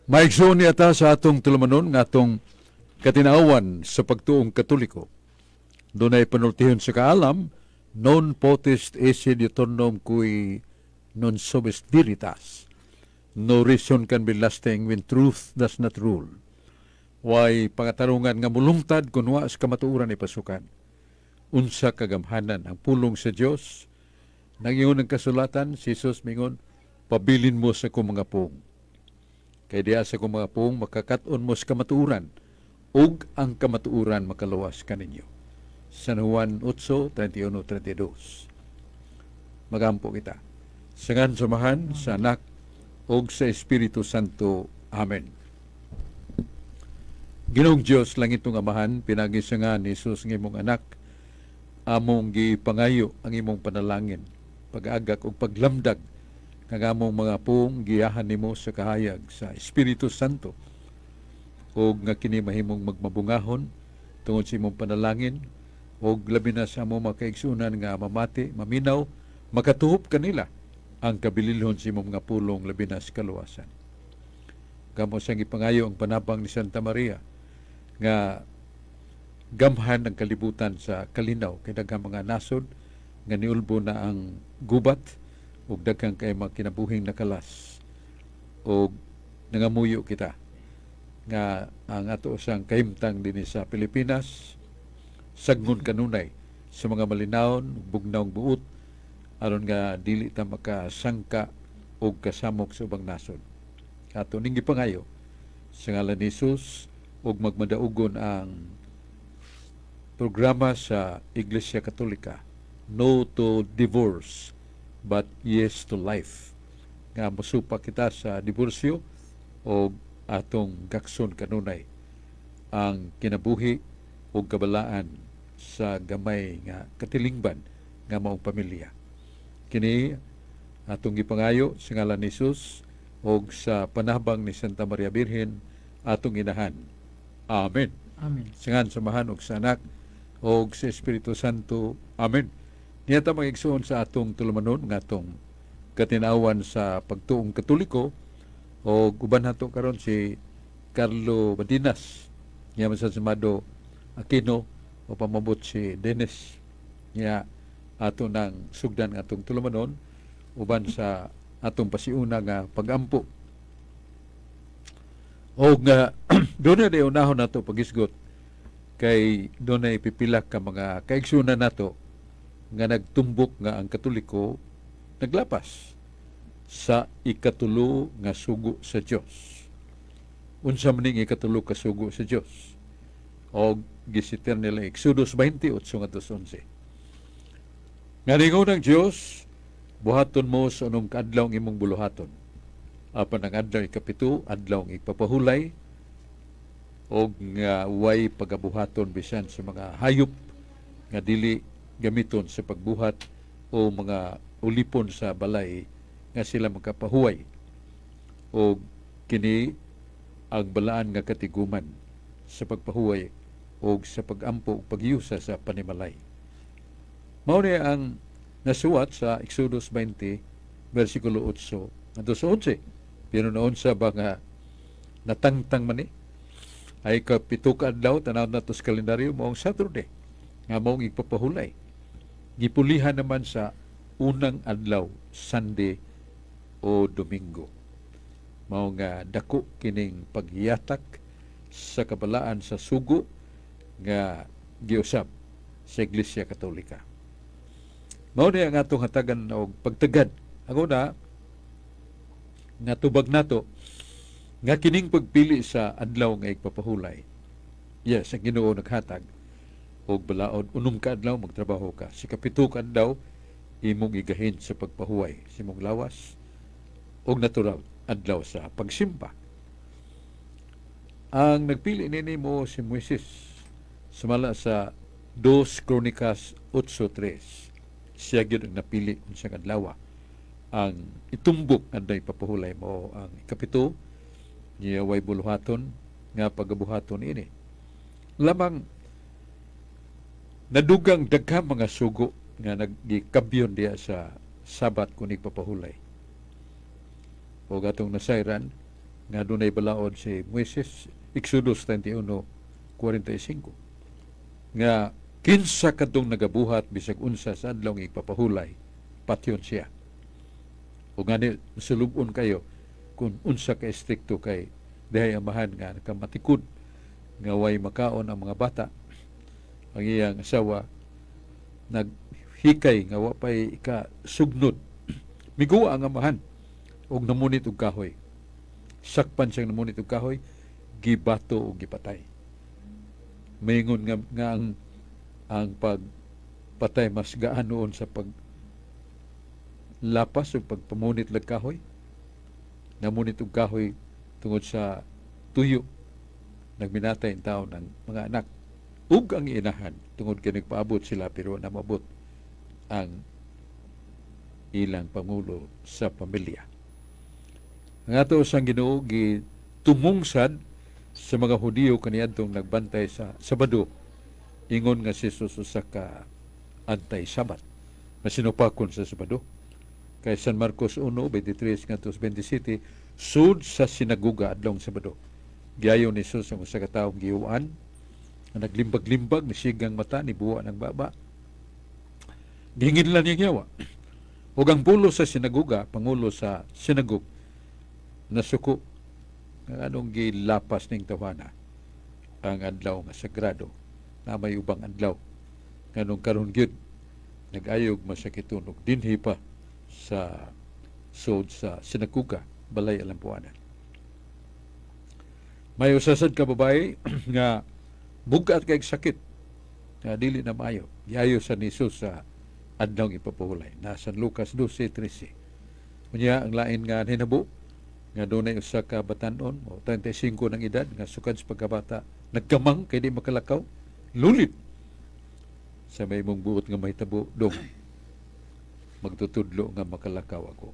Maigsoon niya ta sa atong tulumanon nga atong katinawan sa pagtuong Katoliko. Dunay panultihon sa kaalam, non potest esse diuturnum qui non subest veritas. No reason can be lasting when truth does not rule. Way pangatarungan nga mulungtad kung wa sa kamatuoran ipasukan. Unsa kagamhanan ang pulong sa Dios? Nangingon ang kasulatan, si Jesus mingon, "Pabilin mo sa akong mga pung. Kay diha sa akong mga pung makakat-on mo sa kamatuoran, ug ang kamatuoran makaluwas kaninyo." San Juan 8:31-32. Magampo kita. Sa ngalan sa Amahan, sa Anak, ug sa Espiritu Santo. Amen. Ginoong Diyos, langitong Amahan, pinagi sa ngalan ni Jesus nga imong anak, among gipangayo ang imong panalangin, pag-agak ug paglamdag kang among mga pung giyahan nimo sa kahayag sa Espiritu Santo ug nga kini mahimong magmabungahon tungod sa imong panalangin ug labi na sa among mga kaigsuonan nga mamati, maminaw, makatuhop kanila ang kabililhon sa imong mga pulong, labi na sa kaluwasan. Kamo siyang ipangayo ang panabang ni Santa Maria nga gamhan ang kalibutan sa kalinaw kay daghang mga nasod nga niulbo na ang gubat ug daghang kay mga kinabuhing nakalas, ug nangamuyo kita nga ang ato sang kahimtang dinhi sa Pilipinas sagngon kanunay sa mga malinawon, bugnawng buot, aron nga dili ta makasangka og kasamok sa ubang nasod. Ato ning gipangayo sa ngalan ni Jesus ug magmadaugon ang programa sa Iglesia Katolika, "No to Divorce but Yes to Life," nga mosupak kita sa diborsyo o atong gakson kanunay ang kinabuhi ug kabalaan sa gamay nga katilingban nga maong pamilya. Kini atong gipangayo sa ngalan ni Jesus ug sa panabang ni Santa Maria Birhen atong inahan. Amen. Amen. Sa ngalan sa Amahan ug sa Anak ug sa Espiritu Santo. Amen. Niya ta, mga igsoon, sa atong tulumanon nga atong katinawan sa pagtuong Katoliko, o uban nato karon si Carlo Badinas niya man sa Mado Aquino o pamabot si Dennis niya ato nang sugdan nga atong tulumanon uban sa atong pasiuna nga pagampo. O nga doon na unahon nato pagisgot kay doon na pipila ka mga kaigsunan nato nga nagtumbok nga ang Katoliko naglapas sa ikatulo nga sugo sa Dios. Unsa man ning ikatulo ka sugo sa Dios? Og gisitir nila Exodus 28 ngadto sa 11. Nga ningon ang Dios, "Buhaton mo sa unom ka adlaw ang imong buluhaton. Apan ang adlaw ikapito, adlaw ang ipapahulay, og nga way pagabuhaton bisan sa mga hayop nga dili gamiton sa pagbuhat o mga ulipon sa balay nga sila makapahuway. Og kini ang balaan nga katiguman sa pagpahuway og sa pagampo ug pagyusa sa panimalay." Mao ni ang nasuwat sa Exodus 20 versikulo 8 ngadto sa 11. Pero noon sa ba nga natangtang man ni ay kapito ka adlaw, tanaw nato sa kalendaryo, mao ang Saturday nga maong igpapahulay. Gipulihan naman sa unang adlaw, Sunday o Domingo. Mao nga dako kining pagyatak sa kabalaan sa sugo nga giusab sa Iglesia Katolika. Mao ni ang atong hatagan og pagtagad. Ang una nga tubag nato nga kining pagpili sa adlaw nga igpapahulay. Yes, ang Ginoo naghatag og balaod, unom ka adlaw magtrabaho ka. Sa kapito ka adlaw imong igahin sa pagpahuway sa imong lawas og natural adlaw sa pagsimba. Ang nagpili nini mo si Moises sumala sa 2 Kronikas 8:3. Siya gyud ang napili unsang adlaw ang itumbok adlaw ipapahulay, mo ang ikapito niya, way buluhaton nga pagabuhaton ini. Lamang nadugang daghang mga sugo nga nagikabyon diya sa Sabat kung ipapahulay. O atong nasayran Nga dunay balaod si Moises, Exodus 31:45, nga kinsa kadtong nagabuhat bisag unsa sa adlaw nga ipapahulay, patyon siya. O gani sulubon kayo kung unsa ka estrikto kay dihay amahan nga nakamatikod nga way makaon ang mga bata. Ang iyang asawa naghikay nga wa pay ikasugnod. Miguwa ang amahan og namunit og kahoy. Sakpan siyang namunit og kahoy, gibato og gipatay. Maingon nga ang pagpatay mas gaan noon sa pag lapas o pagpamunit lag kahoy. Namunit og kahoy tungod sa tuyo. Nagminatay ang tao ng mga anak ug ang inahan tungod kay nagpaabot sila pero na maabot ang ilang pangulo sa pamilya. Ang ato sang Ginoo gitumungsad sa mga Hudiyo kaniadtong nagbantay sa Sabado, ingon nga si Jesus usa ka anti-Sabat, masinupakon sa Sabado. Kay San Marcos 1:23 ngadto 27, sud sa sinagoga adlong Sabado, giayo ni Jesus ang usa ka tawo giuan nga naglimbag-limbag, nisigang mata, nibuwa ng baba. Gihingin lang niyang yawa. Ug ang pulo sa sinagoga, pangulo sa sinagog, nasuko nga anong gilapas ning tawana ang adlaw nga sagrado na may ubang adlaw, nganong karon gyud nag-ayog masakiton og dinhi pa sa sod sa sinagoga, balay alampuanan. May usasad ka babae nga bugat kay sakit nga dili na maayo. Giayo sa ni Jesus sa adlaw ipapahulay. Na San Lucas 12:13. Unya ang lain nga hinabo nga dunay usa ka batan-on o 35 ng edad nga sukad sa pagkabata nagkamang kay di makalakaw, lulit sa may mong buot nga mahitabo dong, magtutudlo nga makalakaw ako.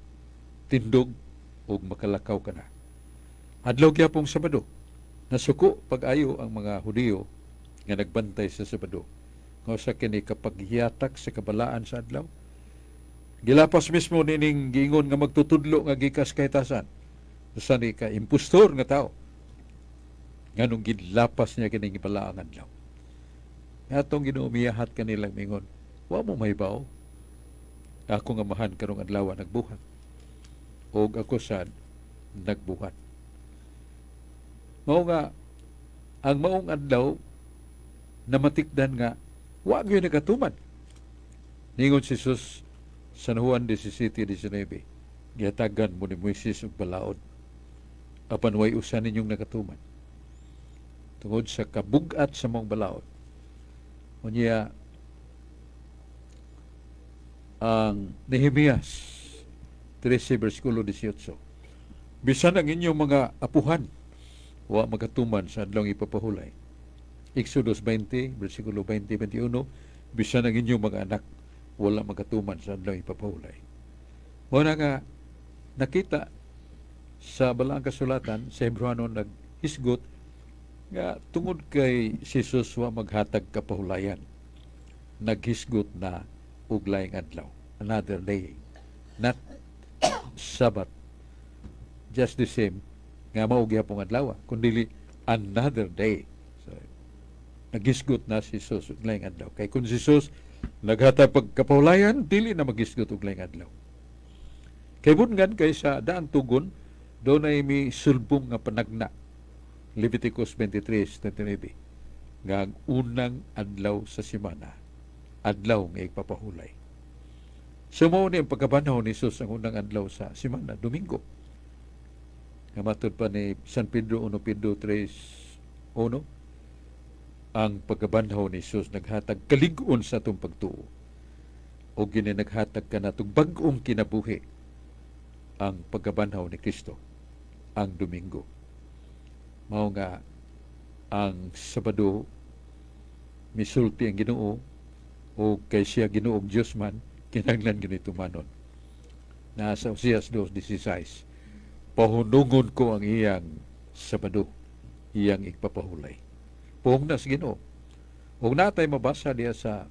Tindog og makalakaw ka na. Adlaw gyapong Sabado. Nasuko pag-ayo ang mga Hudiyo nga nagbantay sa Sabado. Nga usa kini kapaghiyatak sa kabalaan sa adlaw. Gilapas mismo nining giingon nga magtutudlo nga gikas kahitasan. Usa ni ka impostor nga tao. Nganong gilapas niya kining balaang adlaw? Atong Ginoo miyahat kanilang mingon, "Wa mo mahibaw? Ako nga Amahan karong adlaw nagbuhat. Og ako sad nagbuhat." Mao nga ang maong adlaw namatikdan nga wa gyud nakatuman. Ningon si Jesus sa Juan 17:19, "Gihatagan mo ni Moises og balaod, apan way usa ninyong nakatuman tungod sa kabugat sa mong balaod." Unya ang Nehemias 13 versikulo 18, "Bisan ang inyong mga apuhan wa makatuman sa adlawng ipapahulay." Exodus 20 versikulo 20-21, "Bisan ang inyong mga anak wala makatuman sa adlaw ipapahulay." Mao na nga nakita sa Balaang Kasulatan sa Hebreano naghisgot nga tungod kay si Jesus wa maghatag kapahulayan, naghisgot na og laing adlaw, another day, not Sabbath just the same nga mao gyapong adlaw, kundi another day. So naghisgot na si Jesus og laing adlaw kay kung si Jesus naghatag pagkapahulayan, dili na maghisgot og laing adlaw. Kay bungan kay sa daang tugon dunay mi sulbong nga panagna, Leviticus 23:29, nga ang unang adlaw sa semana adlaw nga ipapahulay. So mao ni ang pagkabanhaw ni Jesus ang unang adlaw sa semana, Domingo. Nga matud pa ni San Pedro 1 Pedro 3:1, ang pagkabanhaw ni Jesus naghatag kalig-on sa atong pagtuo o gini naghatag kanatong bag-ong kinabuhi ang pagkabanhaw ni Kristo ang Domingo. Mao nga ang Sabado misulti ang Ginoo o kay siya Ginoong Dios man, kinahanglan ganito manon. Nasa Oseas 2:16, "Pahunungon ko ang iyang Sabado, iyang igpapahulay." Puhong na sa Ginoo. Ug natay mabasa diya sa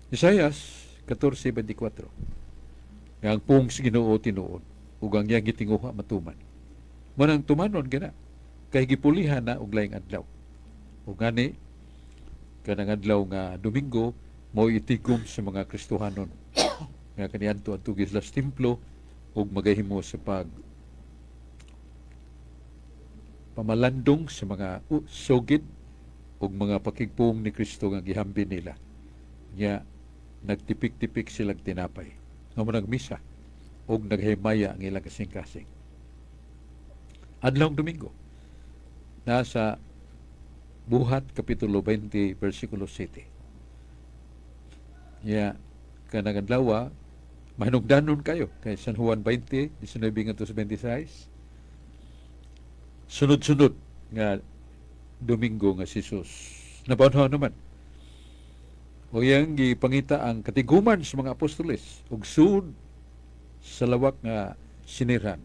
Isaias 14:24 nga ang puhong sa Ginoo tinuod ug ang iyang gitinguha matuman. Manang tumanon gina kay gipulihan na og laing adlaw. Ug gani kanang adlaw nga Domingo mao itigom sa mga Kristohanon nga kaniadto adto sila sa templo ug magahimo sa pag pamalandong sa mga sugid ug mga pakigpuong ni Kristo nga gihambin nila. Nya nagtipik-tipik silang tinapay. Nga mo nagmisa ug naghimaya ang ilang kasing-kasing. Adlawng Domingo, nasa Buhat Kapitulo 20, versikulo 7. Nya kanang adlaw mahinugdanon kayo kay San Juan 20, 19 ngadto sa 26. Sunod-sunod nga Domingo nga si Jesus nabanhaw naman. O yang gipangita ang katiguman sa mga apostoles ug sud sa lawak nga sinirhan.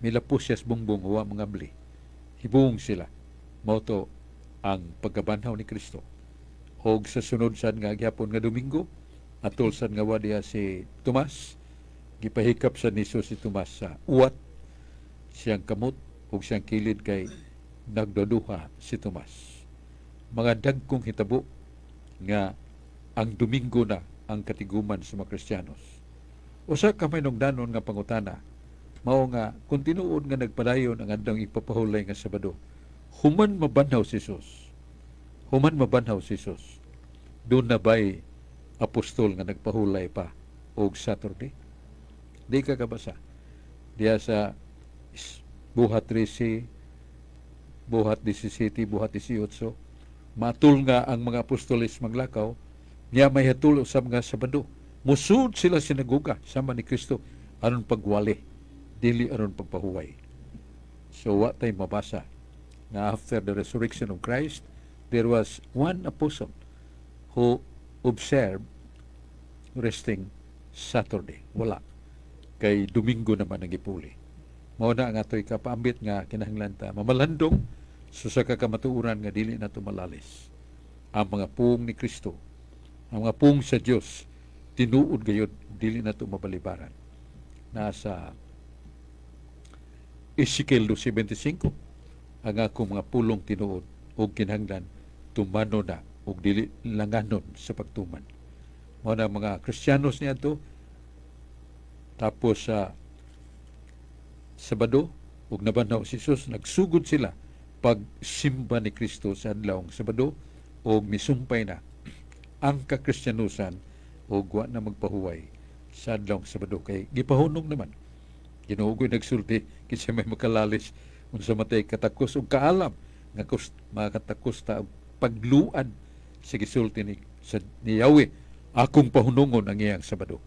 Milapos siya sa bungbong wa mga bli. Hibuong sila. Mao to ang pagkabanhaw ni Kristo. Og sa sunod sad nga gihapon nga Domingo, atol sad nga wa diha si Tomas, gipahikap sa ni Jesus si Tomas sa uwat siyang kamot ug siyang kilid kay nagduduha si Tomas. Mga dagkong hitabo nga ang Domingo na ang katiguman sa mga Kristiyanos. Usa ka mahinungdanon nga pangutana, mao nga kung tinuod nga nagpadayon ang adlawng ipapahulay nga Sabado, human mabanhaw si Jesus. Human mabanhaw si Jesus. Doon na ba'y apostol nga nagpahulay pa og Saturday? Di ka kabasa. Diya sa Buhat 13, Buhat 17, Buhat 18, matul nga ang mga apostoles maglakaw, niya may hatul usab nga Sabado. Musud sila sinagoga sama ni Kristo aron pagwali, dili aron pagpahuway. So wa tay mabasa nga after the resurrection of Christ, there was one apostle who observed resting Saturday. Wala. Kay Domingo naman ang gipuli. Mao na ang atoy kapaambit nga kinahanglan ta mamalandong sa usa ka kamatuoran nga dili nato malalis. Ang mga puong ni Kristo, ang mga puong sa Dios, tinuod gayud dili nato mabalibaran. Nasa Ezekiel 12:25 ang akong mga pulong tinuod og kinahanglan tumano na og dili langanon sa pagtuman. Mao na mga Kristiyanos niadto tapos sa Sabado ug nabanhaw si Jesus, nagsugod sila pagsimba ni Kristo sa adlawng Sabado ug misumpay na ang kakristiyanusan ug wa na magpahuway sa adlawng Sabado kay gipahunong naman. Ginoo ko'y nagsulti kinsa may makalalis unsa matay katakos ug kaalam nga makatakos ta og pagluad sa gisulti ni Yahweh, akong pahunungon ang iyang Sabado.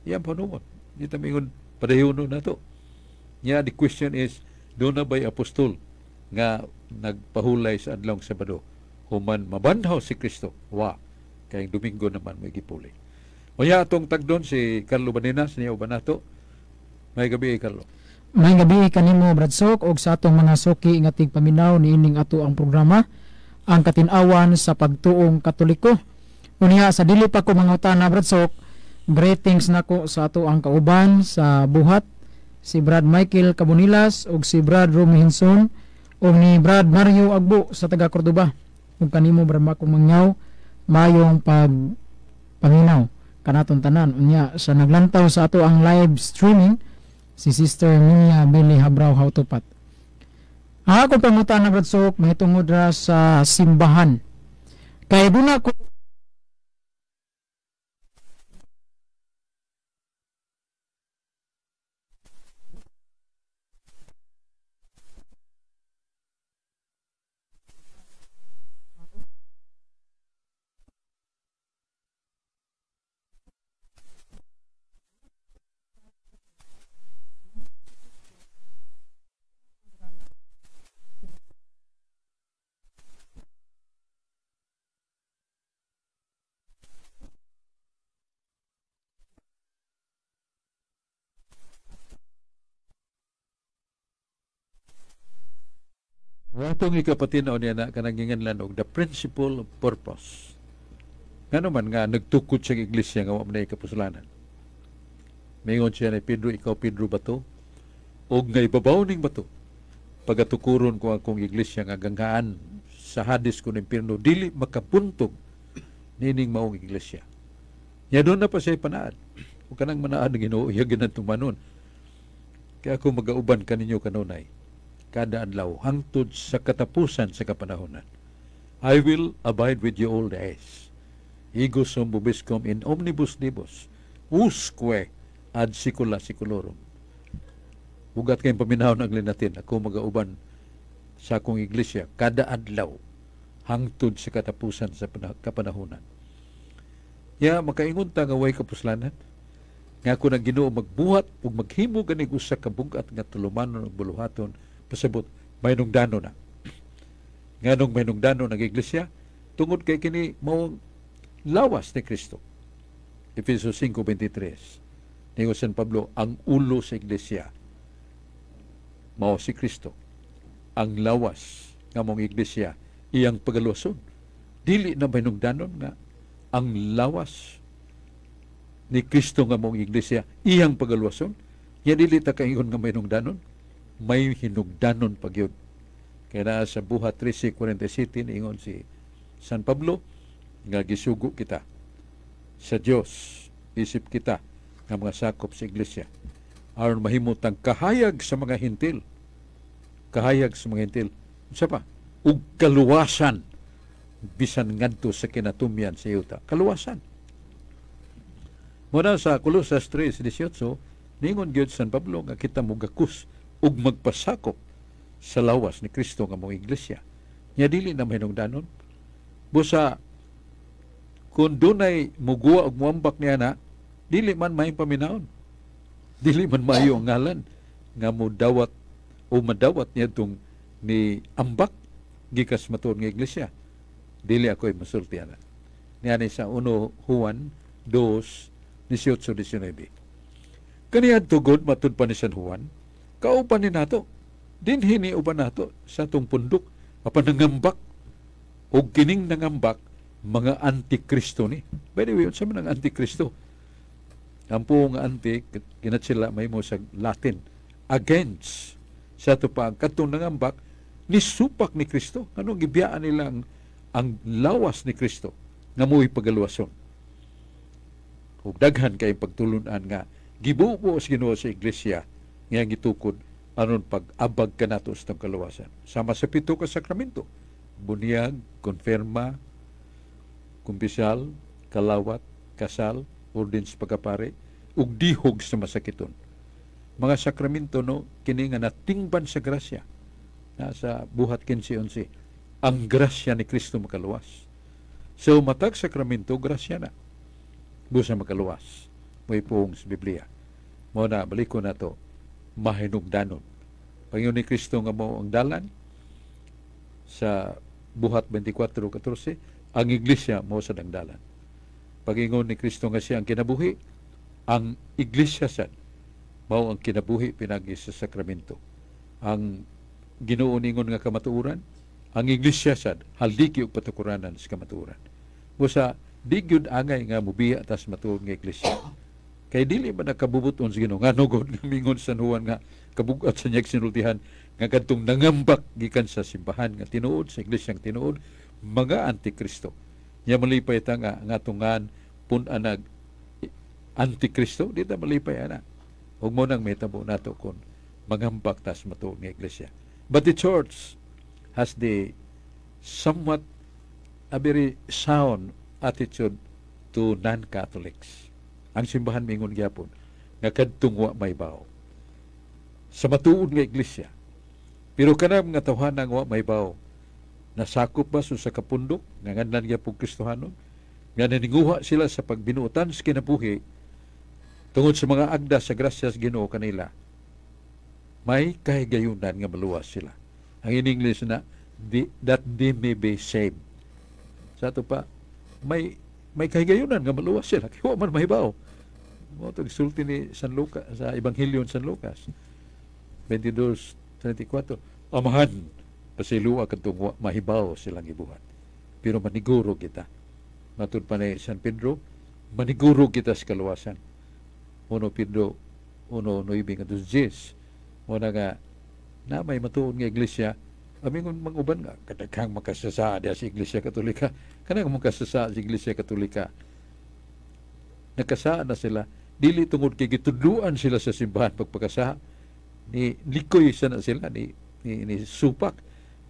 Iyang pahunungon. Di ta mingon padayonon nato. Nya the question is, doon na ba'y apostol nga nagpahulay sa adlawng Sabado human mabanhaw si Kristo? Wa. Kay Domingo naman may gipuli. O ya atong tagdon si Carlo Baninas niya uban nato. May gabi, Carlo. May gabi kanimo, Brad Sok, og sa atong mga suki nga tigpaminaw niining ato ang programa, ang katin-awan sa pagtuong Katoliko. Unya sa dili pa ko mangutana, Brad Sok, greetings nako sa ato ang kauban sa buhat, si Brad Michael Cabonilas ug si Brad Romy Hinson ug ni Brad Mario Agbo sa taga Cordoba. Ug kanimo, Brad Mako Mangyaw, mayong pagpaminaw kanaton tanan. Unya sa naglantaw sa ato ang live streaming, si Sister Mia Billy Habraw Hautupat. Ang akong pangutana, Brad Sok, mahitungod ra sa simbahan. Kay duna ko Atong ikapatinaw niya na kanang giinganlan og the principle of purpose. Ngano man nga nagtukod sa iglesia nga wa man kapuslanan. Mingon siya ni Pedro, ikaw Pedro bato, og nga ibabaw ning bato, Pagatukuron ko akong iglesia nga ganghaan sa Hades kun impierno dili makapuntog nining maong iglesia. Nya duna pa siya panaad. Ug kanang manaad ng Ginoo iya ginatumanon. Kaya ako magauban kaninyo kanunay kada adlaw hangtod sa katapusan sa kapanahonan. I will abide with you all days. Ego sum vobiscum in omnibus diebus usque ad saecula saeculorum. Ugat kayong paminaw ng linatin, ako magauban sa akong iglesia kada adlaw hangtod sa katapusan sa kapanahonan. Ya makaingon ta nga way kapuslanan nga ako ng Ginoo magbuhat ug maghimo ganig usa ka bug-at nga tulumanon ug buluhaton, pasabot may nungdano na. Nganong may nungdano ng iglesia? Tungod kay kini mao lawas ni Kristo. Efeso 5:23. Ningon San Pablo, ang ulo sa iglesia mao si Kristo. Ang lawas nga mong iglesia iyang pagaluwason. Dili na mahinungdanon nga ang lawas ni Kristo nga mong iglesia iyang pagaluwason? Ya dili ta kaingon nga mahinungdanon, may hinugdanon pa gyud. Kaya naa sa Buhat 13:47, ingon si San Pablo nga gisugo kita sa Dios isip kita nga mga sakop sa iglesia aron mahimo tang kahayag sa mga Hentil, kahayag sa mga Hentil. Unsa pa? Ug kaluwasan bisan ngadto sa kinatumyan sa yuta. Kaluwasan. Muna sa Colosas 3:18, ningon gyud San Pablo nga kita mogakus ug magpasakop sa lawas ni Kristo nga mong iglesia. Nya dili na mahinungdanon. Busa kung dunay muguwa og muambak niya na, dili man maayong paminawon. Dili man maayo ang ngalan nga mudawat o madawat niya itong ni ambak gikas matuod nga iglesia. Dili ako ay masulti ana. Niya ni sa 1 Juan 2, 18, 19. Kaniya tugod matud pa ni San Juan, kauban ni nato, dinhi ni uban nato sa atong pundok, apan nangambak, og kining nangambak, mga antikristo ni. By the way, unsa man ang antikristo? Ang puong nga anti, kinat sila may mo sa Latin, against. Sa ato pa, ang katong nangambak, ni supak ni Kristo. Anong gibiyaan nila ang lawas ni Kristo nga mo'y pagaluwason? Ug daghan kay pagtulunan nga gibubo sa Ginoo sa iglesia nga gitukod aron pag-abag kanato sa kaluwasan. Sama sa pito ka sakramento: bunyag, konfirma, kumpisal, kalawat, kasal, orden sa pagkapare, ug dihog sa masakiton. Mga sakramento no kini nga natingban sa grasya. Nasa Buhat 15:11. Ang grasya ni Kristo makaluwas. So matag sakramento grasya na. Busa makaluwas. Mo'y puong sa Biblia. Mo na baliko na to mahinugdanon. Pag-ingon ni Kristo nga mo ang dalan sa Buhat 24:14, ang iglesia mo sa dangdalan. Pag-ingon ni Kristo nga siya ang kinabuhi, ang iglesia sad mao ang kinabuhi pinagi sa sakramento. Ang Ginoo ningon nga kamatuoran, ang iglesia sad haliki og patukuranan sa kamatuoran. Busa di gyud angay nga mubiya tas matuod nga iglesia. Kay dili man nakabubuton sa Ginoo nga nugod nga mingon sa Juan nga kabugat sa niyang sinultihan nga kadtong nangambak gikan sa simbahan nga tinuod, sa iglesia nga tinuod, mga antikristo. Nya malipay ta nga nga tungan pun-an nag antikristo, di ta malipay ana. Ug mo nang mahitabo nato kon mangambak tas matuod nga iglesia. But the church has the somewhat a very sound attitude to non-Catholics. Ang simbahan mingon gyapon nga kadtong wa may bawo sa matuod nga iglesia. Pero kanang mga tawhana nga wa may bawo, nasakop ba sa kapundok nga nganlan gyapon Kristohanon nga naninguha sila sa pagbinuotan sa kinabuhi tungod sa mga agda sa grasya sa Ginoo kanila, may kahigayunan nga maluwas sila. Ang in English na the, that they may be saved. Sa ato pa, may kahigayunan nga maluwas sila kay wa man mahibaw. Mo to gisulti ni San Lucas sa Ebanghelyo ni San Lucas 22:34, "Amahan, pasilua kadtong wa mahibaw silang gibuhat." Pero maniguro kita. Matud pa ni San Pedro, maniguro kita sa kaluwasan. 1 Pedro 1:9 ngadto 10. Mo na nga Na may matuod nga iglesia. Amingon mga uban nga kadaghang makasasa diha sa Iglesia Katolika. Kanang makasasa sa Iglesia Katolika. Nakasaa na sila dili tungod kay gitudluan sila sa simbahan pagpakasaha, ni likoy sa na sila ni supak.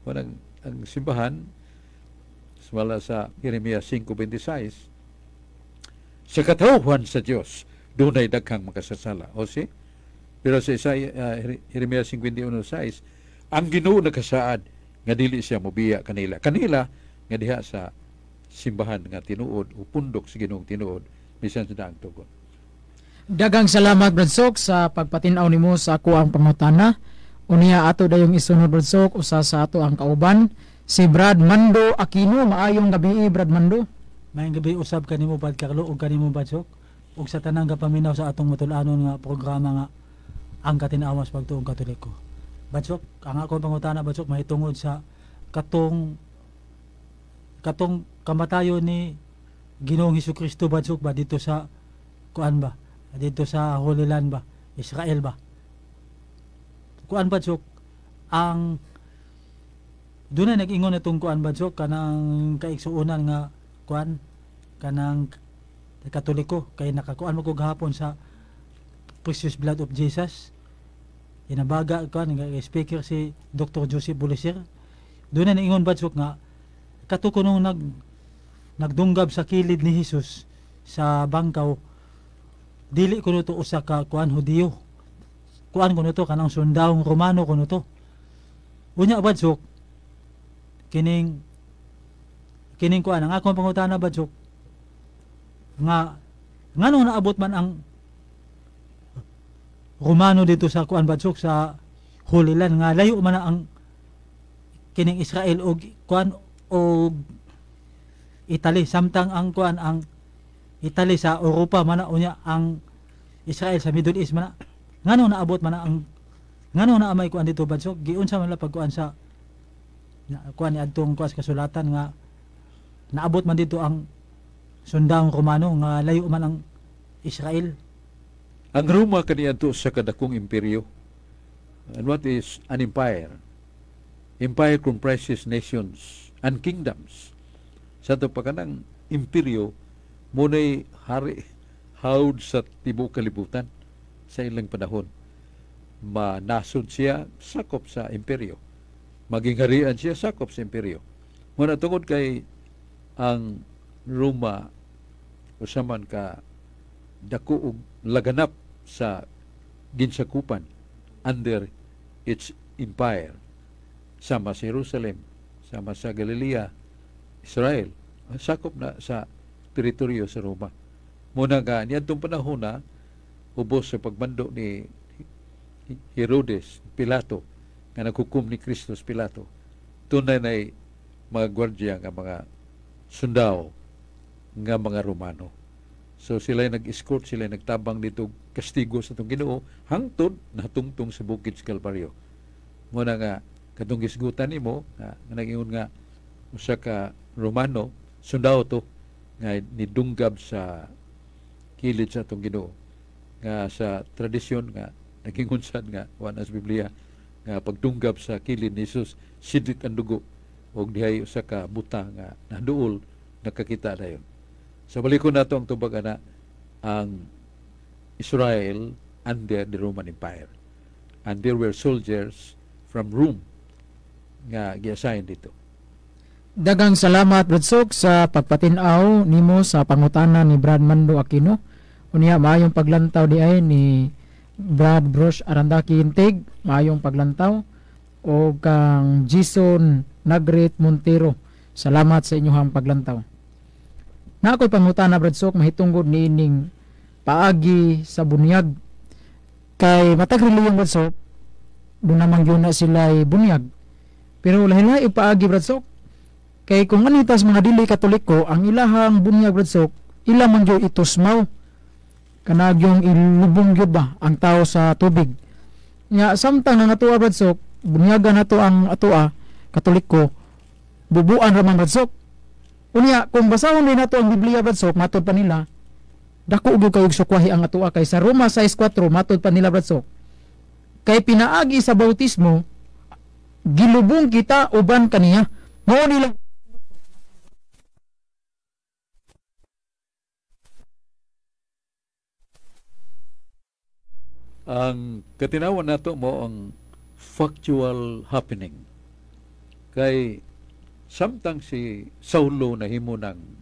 Manang ang simbahan, sumala sa Jeremias 5:26, sa katawhan sa Dios dunay daghang makasasala. O si pero sa Isaiah, Jeremias 51:6, ang Ginoo nakasaad nga dili siya mobiya kanila kanila nga diha sa simbahan nga tinuod o pundok sa Ginoong tinuod bisan sa daang tugon. Daghang salamat, Brad Sok, sa pagpatin-aw nimo sa ako ang pangutana. Unya ato dayong isunod, Brad Sok, usa sa ato ang kauban, si Brad Mando Aquino. Maayong gabi, Brad Mando. Maayong gabi usab kanimo, Brad Carlo, ug kanimo, Brad Sok, ug sa tanang gapaminaw sa atong matul-anon nga programa nga Ang Katin-awan sa Pagtuong Katoliko. Brad Sok, ang akong pangutana, Brad Sok, mahitungod sa katong kamatayon ni Ginoong Hesukristo, Brad Sok, ba dito sa kuan ba, dito sa Holy Land ba, Israel ba. Kuan, Brad Sok, ang doon na nag-ingon itong kuan, Brad Sok, kanang kaigsuonan nga kuan, kanang Katoliko, kay nakakuan mo ko gahapon sa Precious Blood of Jesus, inabaga kuan nga speaker si Dr. Joseph Bullecer. Doon na niingon, Brad Sok, nga kato kunong nagdunggab sa kilid ni Jesus sa bangkaw, dili kuno to usa ka kuan, Hudiyo. Kuan kuno to, kanang sundawong Romano kuno to. Unya, Brad Sok, kining kuan, ang akong pangutana, Brad Sok, nga nganong naabot man ang Romano dito sa kuan, Brad Sok, sa Holy Land, nga layo man na ang kining Israel og kuan og Italy, samtang ang kuan, ang Italy sa Europa man na, unya ang Israel sa Middle East man na? Nganong naabot man na ang, nganong naamay kuan dito, Brad Sok? Giunsa man la pagkuan sa na, kuan ni adtong kuan sa kasulatan nga naabot man dito ang sundang Romano nga layo man ang Israel? Ang Roma kaniadto sa kadakong imperyo. And what is an empire? Empire comprises nations and kingdoms. Sa ato pa kanang imperyo, muna'y hari hawd sa tibuok kalibutan sa ilang panahon. Manasod siya, sakop sa imperyo. Maging harian siya, sakop sa imperyo. Muna tungod kay ang Roma usa man ka dako og laganap sa ginsakupan under its empire, sama sa Jerusalem, sama sa Galilea, Israel, sakop na sa teritoryo sa Roma. Muna nga niadtong panahon na ubos sa pagmando ni Herodes, Pilato, nga naghukom ni Kristus Pilato, tunay na mga gwardya nga mga sundao nga mga Romano. So sila nag-escort, sila nagtabang dito kastigo sa atong Ginoo hangtod natungtong sa bukid sa Kalbaryo. Muna nga katong gisgutan nimo nga nag-ingon nga usa ka Romano, sundao to nga nidunggab sa kilid sa atong Ginoo, nga sa tradisyon nga nagingon sad nga wa na sa Biblia nga pagdunggab sa kilid ni Jesus, sidlit ang dugo og dihay usa ka buta nga naduol, nakakita dayon. Sa balikon nato ang tubag ana, ang Israel under the Roman Empire. And there were soldiers from Rome nga gi-assign dito. Daghang salamat, Brad Sok, sa pagpatin-aw nimo sa pangutana ni Brad Mando Aquino. Unya maayong paglantaw di ay ni Brad Brush Arandaki Intig, maayong paglantaw, o kang Jason Nagrit Montero. Salamat sa inyong paglantaw. Na ako'y pangutana, Brad Sok, mahitungod niining paagi sa bunyag. Kay matag reliyon, Brad Sok, doon naman yun na sila bunyag. Pero lahi-lahi paagi, Brad Sok. Kay kung anitas mga dili Katoliko, ang ilahang bunyag, Brad Sok, ila man gyud itusmaw. Kanag yung ilubong gyud ba ang tao sa tubig. Nya samtang nga atoa, Brad Sok, bunyagan nato ang atoa Katoliko, bubuan ra man, Brad Sok. Unya kung basahon din nato ang Biblia, Brad Sok, matod pa nila dako gyud kayog sukwahi ang atoa, kay sa Roma 6:4 matod pa nila, Brad Sok, kay pinaagi sa bautismo Gilubong kita uban kaniya. Mao nila ang katinawan nato mo ang factual happening. Kay samtang si Saulo nahimo ng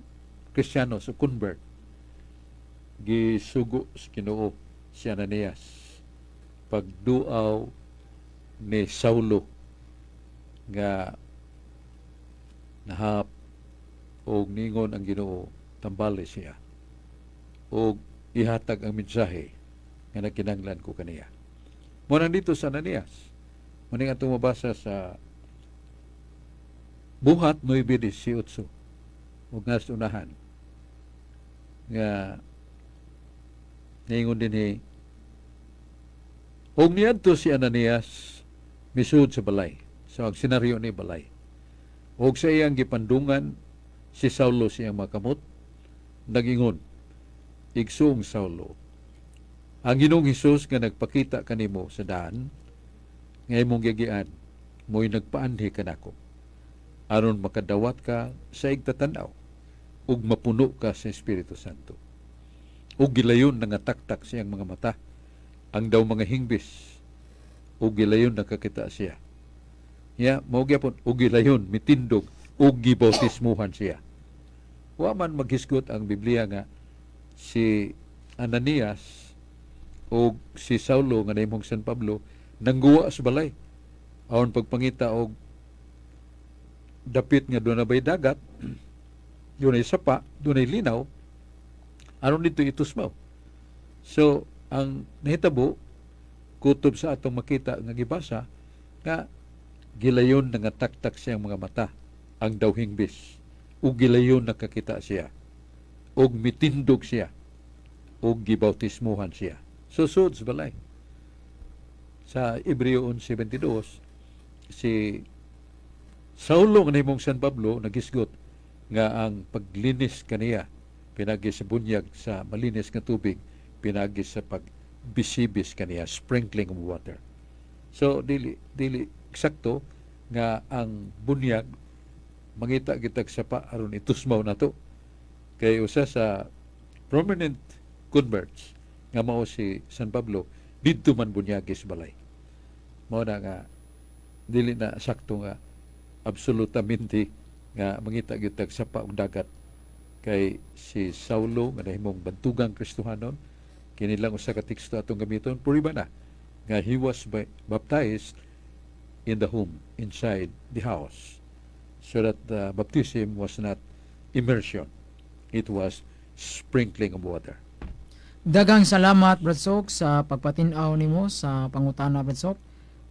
Kristiyano sa convert, gisugo sa Ginoo si Ananias pagduaw ni Saulo nga nahap og ningon ang Ginoo, tambali siya og ihatag ang mensahe nga nagkinahanglan ko kaniya. Mo nandito sa Ananias. Mo ning atong mabasa sa Buhat 9:18 ug nga sa unahan nga niingon dinhi, og niadto si Ananias misud sa balay. So ang senaryo ni balay. Og sa iyang gipandungan si Saulo siyang makamot, nagingon, igsuong Saulo, ang Ginoong Hesus nga nagpakita kanimo sa daan nga imong gigian, mo'y nagpaanhi kanako aron makadawat ka sa igtatan-aw ug mapuno ka sa Espiritu Santo. Ug gilayon nangataktak siyang mga mata ang daw mga hingbis, ug gilayon nakakita siya. Ya, mao gyapon ug gilayon mitindog ug gibautismuhan siya. Wa man maghisgot ang Biblia nga si Ananias og si Saulo nga nahimong San Pablo nangguwa sa balay aron pagpangita og dapit nga doon na bay dagat, dunay sapa, dunay linaw, aron dito itusmaw. So ang nahitabo kutob sa atong makita nga gibasa nga gilayon nangataktak siyang mga mata ang daw hingbis, ug gilayon nakakita siya, ug mitindog siya, ug gibautismuhan siya. So sud sa balay. Sa Hebreo 11:22, si Saulo nga nahimong San Pablo nagisgot nga ang paglinis kaniya pinagi sa bunyag sa malinis nga tubig, pinagi sa pagbisibis kaniya, sprinkling of water. So dili eksakto nga ang bunyag mangita kitag sapa aron itusmaw nato. Kay usa sa prominent converts nga mao si San Pablo didto man bunyagi sa balay. Mao na nga dili na sakto nga absolutamente nga mangita gyud tag sapa og dagat. Kay si Saulo nga nahimong bantugang Kristohanon, kini lang usa ka teksto atong gamiton, puriba na nga he was baptized in the home, inside the house, so that the baptism was not immersion, it was sprinkling of water. Daghang salamat, Brad Sok, sa pagpatin-aw nimo sa pangutana, Brad Sok.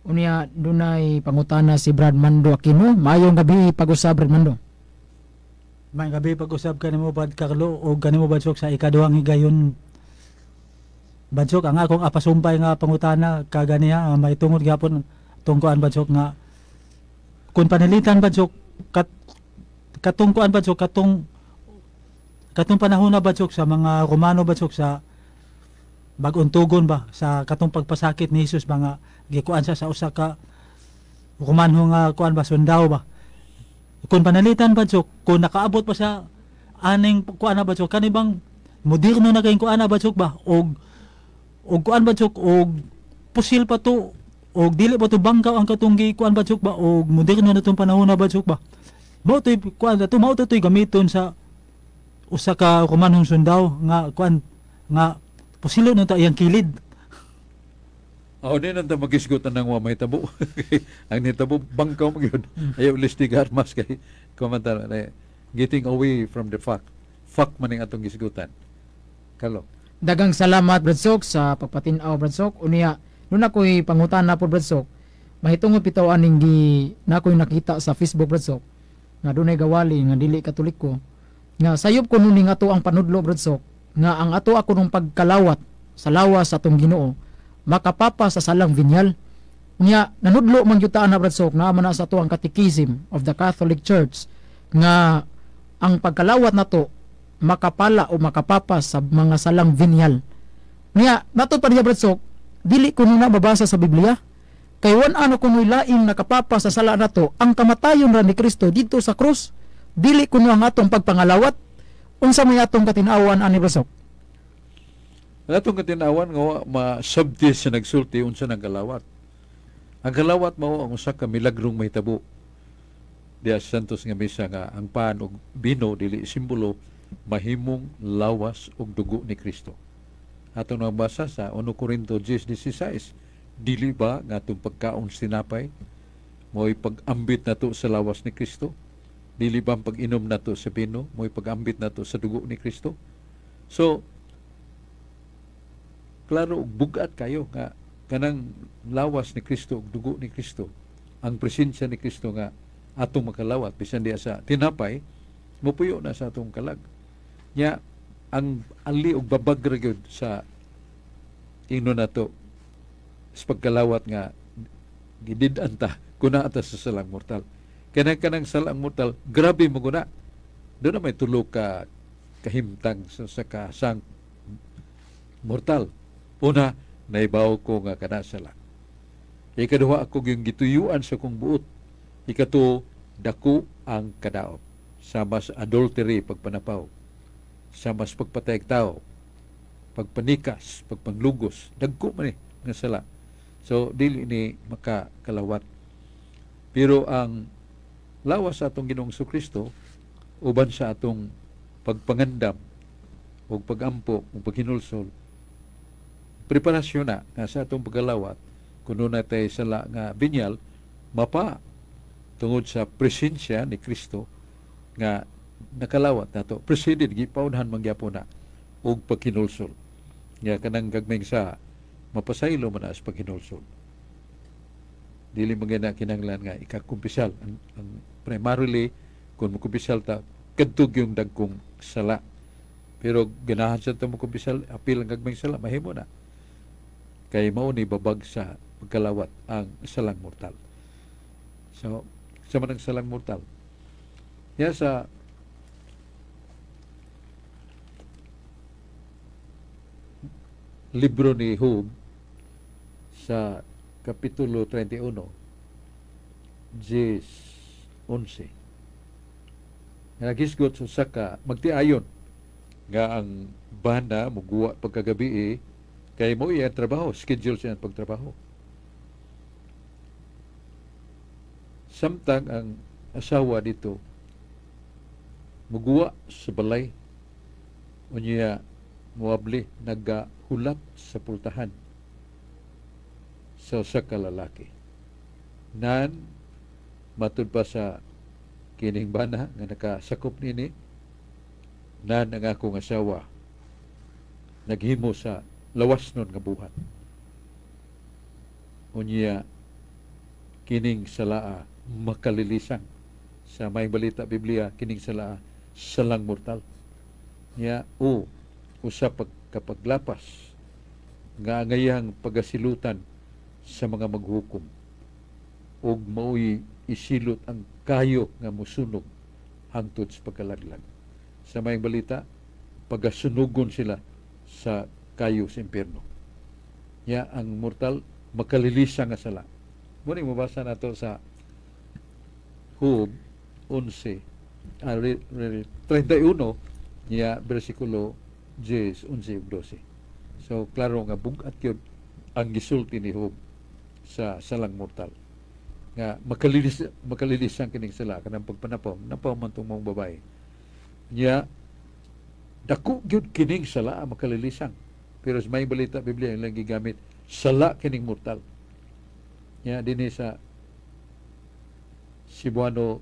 Unya dunay pangutana si Brad Mando Aquino. Maayong gabi pag-usab, Brad Mando. Maayong gabi pag-usab kanimo, Brad Carlo, o kanimo, Brad Sok, sa ikaduhang higayon. Brad Sok, ang akong apasumpay nga pangutana kaganiha may tungod gyapon tungkuan, Brad Sok, nga kun panalitan, Brad Sok, katungkuan, Brad Sok, katong panahon na, Brad Sok, sa mga Romano, Brad Sok, sa bag-ong tugon ba sa katong pagpasakit ni Jesus ba nga gikuan siya sa usa ka Romano nga kuan ba, sundao ba. Kung panalitan, Brad Sok, kung nakaabot pa sa aning kuan na, Brad Sok, kani bang moderno na kayong kuan na, Brad Sok ba, og kuan, Brad Sok, og pusil pa to, og dili pa to bangkaw ang katong gikuan, Brad Sok ba, og moderno na tong panahon na, Brad Sok ba. Mao to'y kuan to, mao to to'y gamiton sa usa ka Romanong sundao nga kuan nga pusilo na ta iyang kilid. Aw, di nanta magisgutan ng wa may tabo. Ang nitabo bangkaw man gyud. Ayaw listig armas kay komanta na getting away from the fact. Fact man ning atong gisgutan. Kalo. Daghang salamat, Brad Sok, sa pagpatin-aw, Brad Sok. Unya, nun ako'y pangutana po, Brad Sok. Mahitungod bitaw aning gi nakoy nakita sa Facebook, Brad Sok, nga dunay gawali nga dili Katoliko nga sayop ko nuning ato ang panudlo, Brad Sok, nga ang ato ako nung pagkalawat sa lawas sa atong Ginoo makapapa sa salang vinyal. Unya nanudlo man gyud ta na, Brad Sok, naa man na sa ato ang Catechism of the Catholic Church nga ang pagkalawat nato makapala o makapapa sa mga salang vinyal. Unya nato pa niya, Brad Sok, dili ko nuna mabasa sa Biblia. Kay wan ano kuno'y laing nakapapa sa sala nato, ang kamatayon ra ni Kristo didto sa krus, dili kuno ang atong pagpangalawat. Unsa may atong katinawan ani, Brad Sok? Ang atong katinawan nga wa masabti sa nagsulti unsa nang kalawat. Ang kalawat mao ang usa ka milagrong mahitabo diya sa Santos nga Misa, nga ang pan ug bino, dili simbolo, mahimong lawas ug dugo ni Kristo. Atong nabasa sa 1 Corinto 10:16, dili ba nga atong pagkaon sa tinapay mo'y pag-ambit nato sa lawas ni Kristo? Dili ba ang pag-inom nato sa bino mo'y pag-ambit nato sa dugo ni Kristo? So, klaro ug bugat kayo nga kanang lawas ni Kristo ug dugo ni Kristo, ang presensya ni Kristo nga atong makalawat bisan diya sa tinapay, mupuyo na sa atong kalag. Nya ang ali og babag ra gyud sa ingnon nato sa pagkalawat nga gidid-an ta kuna ata sa salang mortal. Kanang salang mortal, grabe mo guna. Doon na may tulo ka kahimtang sa kasang mortal. Una, naibaw ko nga kana sala. Ikaduha, ako yung gituyuan sa kong buot. Ikatuo, dako ang kadaot. Sama sa adultery, pagpanapaw. Sama sa pagpatay og tao, pagpanikas, pagpanglugos, dagko man eh nga sala. So dili ni makakalawat. Pero ang lawas sa atong Ginoong Kristo uban sa atong pagpangandam o pagampo o paghinulsol, preparasyon na nga sa atong pagkalawat, kuno na tay sala nga binyal, mapa tungod sa presensya ni Kristo nga nakalawat nato, preceded, gipaunhan man gyapon na og paghinulsol, nga kanang gagmayng sa mapasaylo man na sa paghinulsol. Dili man gyud na kinahanglan nga ikakumpisal. Ang primarily, kung mokumpisal ta, kadto yung dagkong sala. Pero ganahan sa ta mokumpisal apil ang gagmayng sala, mahimo na, kay mao ni babag sa pagkalawat ang salang mortal. So sa man ang salang mortal ya sa libro ni Job sa Kapitulo 31 10, 11, nga nagisgot sa usa ka magtiayon nga ang bana muguwa pagkagabi, kay mo iyang trabaho, schedule siya ang pagtrabaho, samtang ang asawa dito muguwa sa balay, unya muabli, nagahulap sa pultahan sa usa ka lalaki. Nan matud pa sa kining bana nga nakasakop nini, nan ang akong asawa naghimo sa lawas nun nga buhat. Unya kining salaa makalilisang. Sa Maayong Balita Biblia, kining salaa salang mortal. Nya o usa pagkapaglapas nga angayang pagasilutan sa mga maghukom ug maoy isilot ang kayo nga musunog hangtod sa pagkalaglag. Sa Maayong Balita, pagasunugon sila sa kayo sa impierno. Ya ang mortal makalilisa nga sala. Muna mabasa nato sa Job 11 31 niya, bersikulo 10, 11 ug 12. So klaro nga bug-at gyud ang gisulti ni Job sa salang mortal nga makalilis ang kining sala, kanang pagpanapaw, napaw man tong mong babae. Nya dako gyud kining sala makalilisang, pero sa Maayong Balita Biblia ilang gigamit sala kining mortal. Nya dinhi sa Cebuano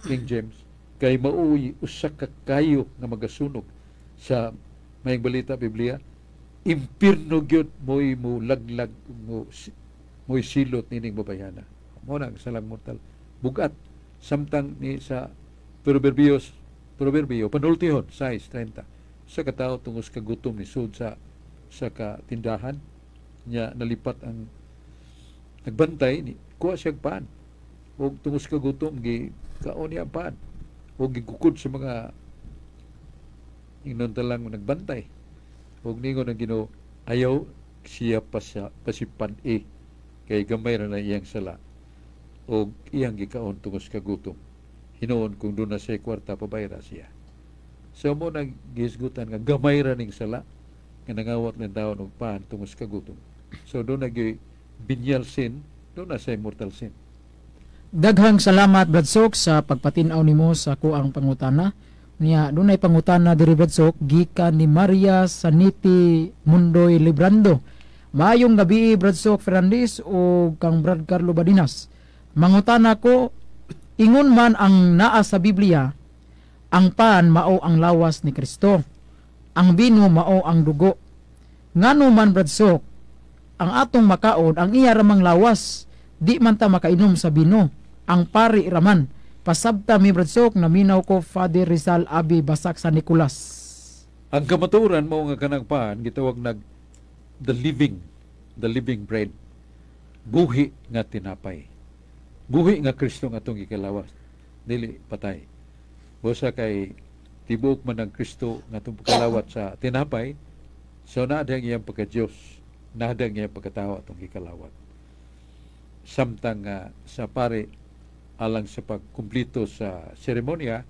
King James, kay maoy usa ka kayo nga magasunog. Sa Maayong Balita Biblia, impirno gyud mo'y mo laglag, mo mo'y silot nining babayhana. Mo na ang salang mortal, bugat. Samtang ni sa Proverbios, Proverbio panultihon 6:30, sa katao tungos kagutom ni sud sa katindahan niya, nalipat ang nagbantay, ni kuha siya pan, ug tungos kagutom gi kaon niya ang pan ug gikukod sa mga ingnon talang nagbantay. Ug ningon ang Ginoo, ayaw siya pa sa pasipan e. Kay gamay ra na iyang sala o iyang gikaon tungod sa kagutom. Hinuon kung doon na siya kwarta, pabayra siya. So mo nang gihisgutan nga gamay ra ning sala nga nangawat ng taon og pan tungod sa kagutom. So doon na venial sin, doon na siya mortal sin. Daghang salamat, Brad Sok, sa pagpatin-aw nimo sa kuang pangutana. Niya dunay pangutana diri, Brad Sok, gikan ni Maria Saniti Mundoy Librando. Maayong gabi, Brad Sok Fernandez o kang Brad Carlo Badinas. Mangutana ko, ingon man ang naa sa Biblia, ang pan mao ang lawas ni Kristo. Ang bino mao ang dugo. Ngano man, Brad Sok, ang atong makaon ang iya ramang lawas, di man ta makainom sa bino? Ang pari raman. Pasabta mi, Brad Sok, naminaw ko, Father Rizal Abi Basak San Nicolas. Ang kamatuoran mo nga kanang pan gitawag nag the living bread. Buhi nga tinapay. Buhi nga Kristo nga atong gikalawas. Dili patay. Busa kay tibuok man ang Kristo nga atong pagkalawat sa tinapay, so naa ang iyang pagka-Diyos, naa ang iyang pagkatao atong gikalawat. Samtang sa pare, alang sa pagkumplito sa seremonya,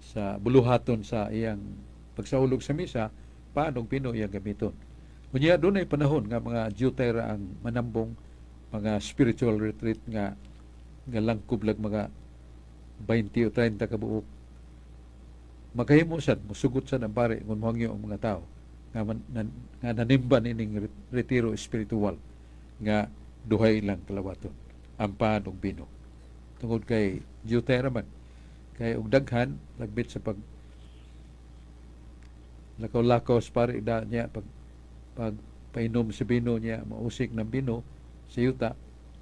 sa buluhaton sa iyang pagsaulog sa misa, pan ug bino iyang gamiton. Unya dunay panahon nga mga jutay ra ang manambong, mga spiritual retreat nga nga langkob lag mga 20 o 30 ka buok. Makahimo sad, musugot sad ang pare kung mohangyo ang mga tao nga, man, nan, nga nanimban ining retiro espiritual nga duhay lang kalawaton ang pan ug bino tungod kay jutay ra man kay og daghan, lagbit sa pag lakaw-lakaw sa pare da niya, pag pag painom sa bino niya, mausik ng bino sa yuta,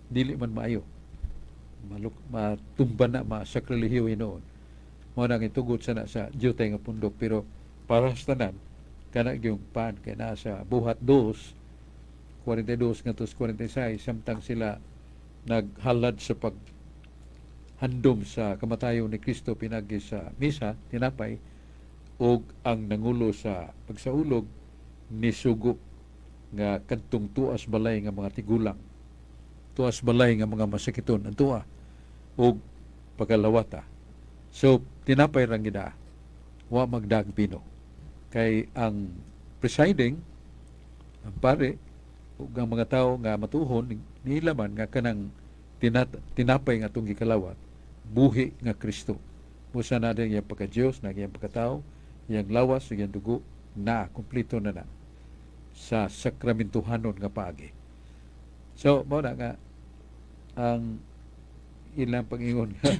dili man maayo, maluk matumba na, masakrilehiyo hinuon. Mo nang itugot sana sa jutay nga pundok, pero para sa tanan kana yung pan kay naa sa Buhat 2 42 ngadto 46, samtang sila naghalad sa pag handom sa kamatayon ni Kristo pinagi sa misa, tinapay, ug ang nangulo sa pagsaulog nisugo nga kadtong tuas balay nga mga tigulang, tuas balay nga mga masakiton ang tuwa ug pagkalawata. So tinapay rang gida, wa magdag bino, kay ang presiding, ang pare ug ang mga tao nga matuhon nila man nga kanang tinapay nga atong gikalawat buhi nga Kristo. Busa na din iyang pagka-Diyos, na iyang pagkatao, iyang lawas ug iyang dugo na kumpleto na na sa sakramentuhanon nga paagi. So mao na nga ang ilang pag-ingon nga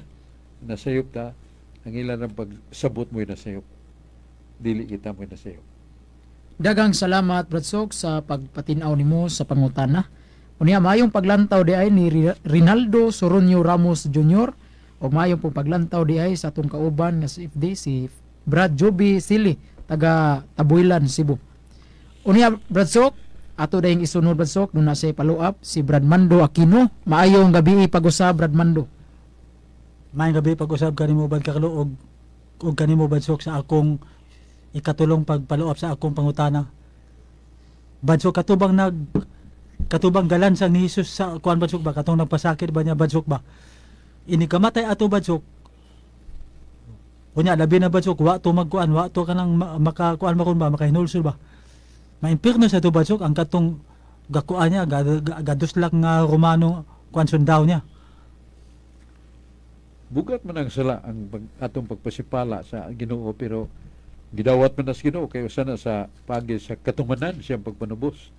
nasayop ta, ang ilang ang pagsabot mo'y nasayop, dili kita mo'y nasayop. Daghang salamat, Brad Sok, sa pagpatin-aw nimo sa pangutana. Unya maayong paglantaw di ay ni Rinaldo Soronio Ramos Jr. ug maayong pong paglantaw di ay sa atong kauban nga sa FD, si Brad Joby Sili, taga Tabuilan, Cebu. Unya, Brad Sok, ato dayong isunod, Brad Sok, duna sa follow up si Brad Mando Aquino. Maayong gabi pag-usab, Brad Mando. Maayong gabi pag-usab kanimo, Brad Carlo, og og kanimo, Brad Sok, sa akong ikatulong pagpalo up sa akong pangutana. Brad Sok, katubang nag katubang galansang ni Jesus sa kuan, Brad Sok ba, katong nagpasakit ba niya, Brad Sok ba? Ini kamatay ato, Brad Sok. Unya labi na, Brad Sok, wa to magkuan, wa to kanang makakuan makon ba, makahinulsol ba. Maimpirno sa to, Brad Sok, ang katong gakuan niya, gaduslak nga Romano kuan sundao niya. Bugat man ang sala ang atong pagpasipala sa Ginoo, pero gidawat man na sa Ginoo kay usa na sa pagi sa katumanan siyang pagpanubos.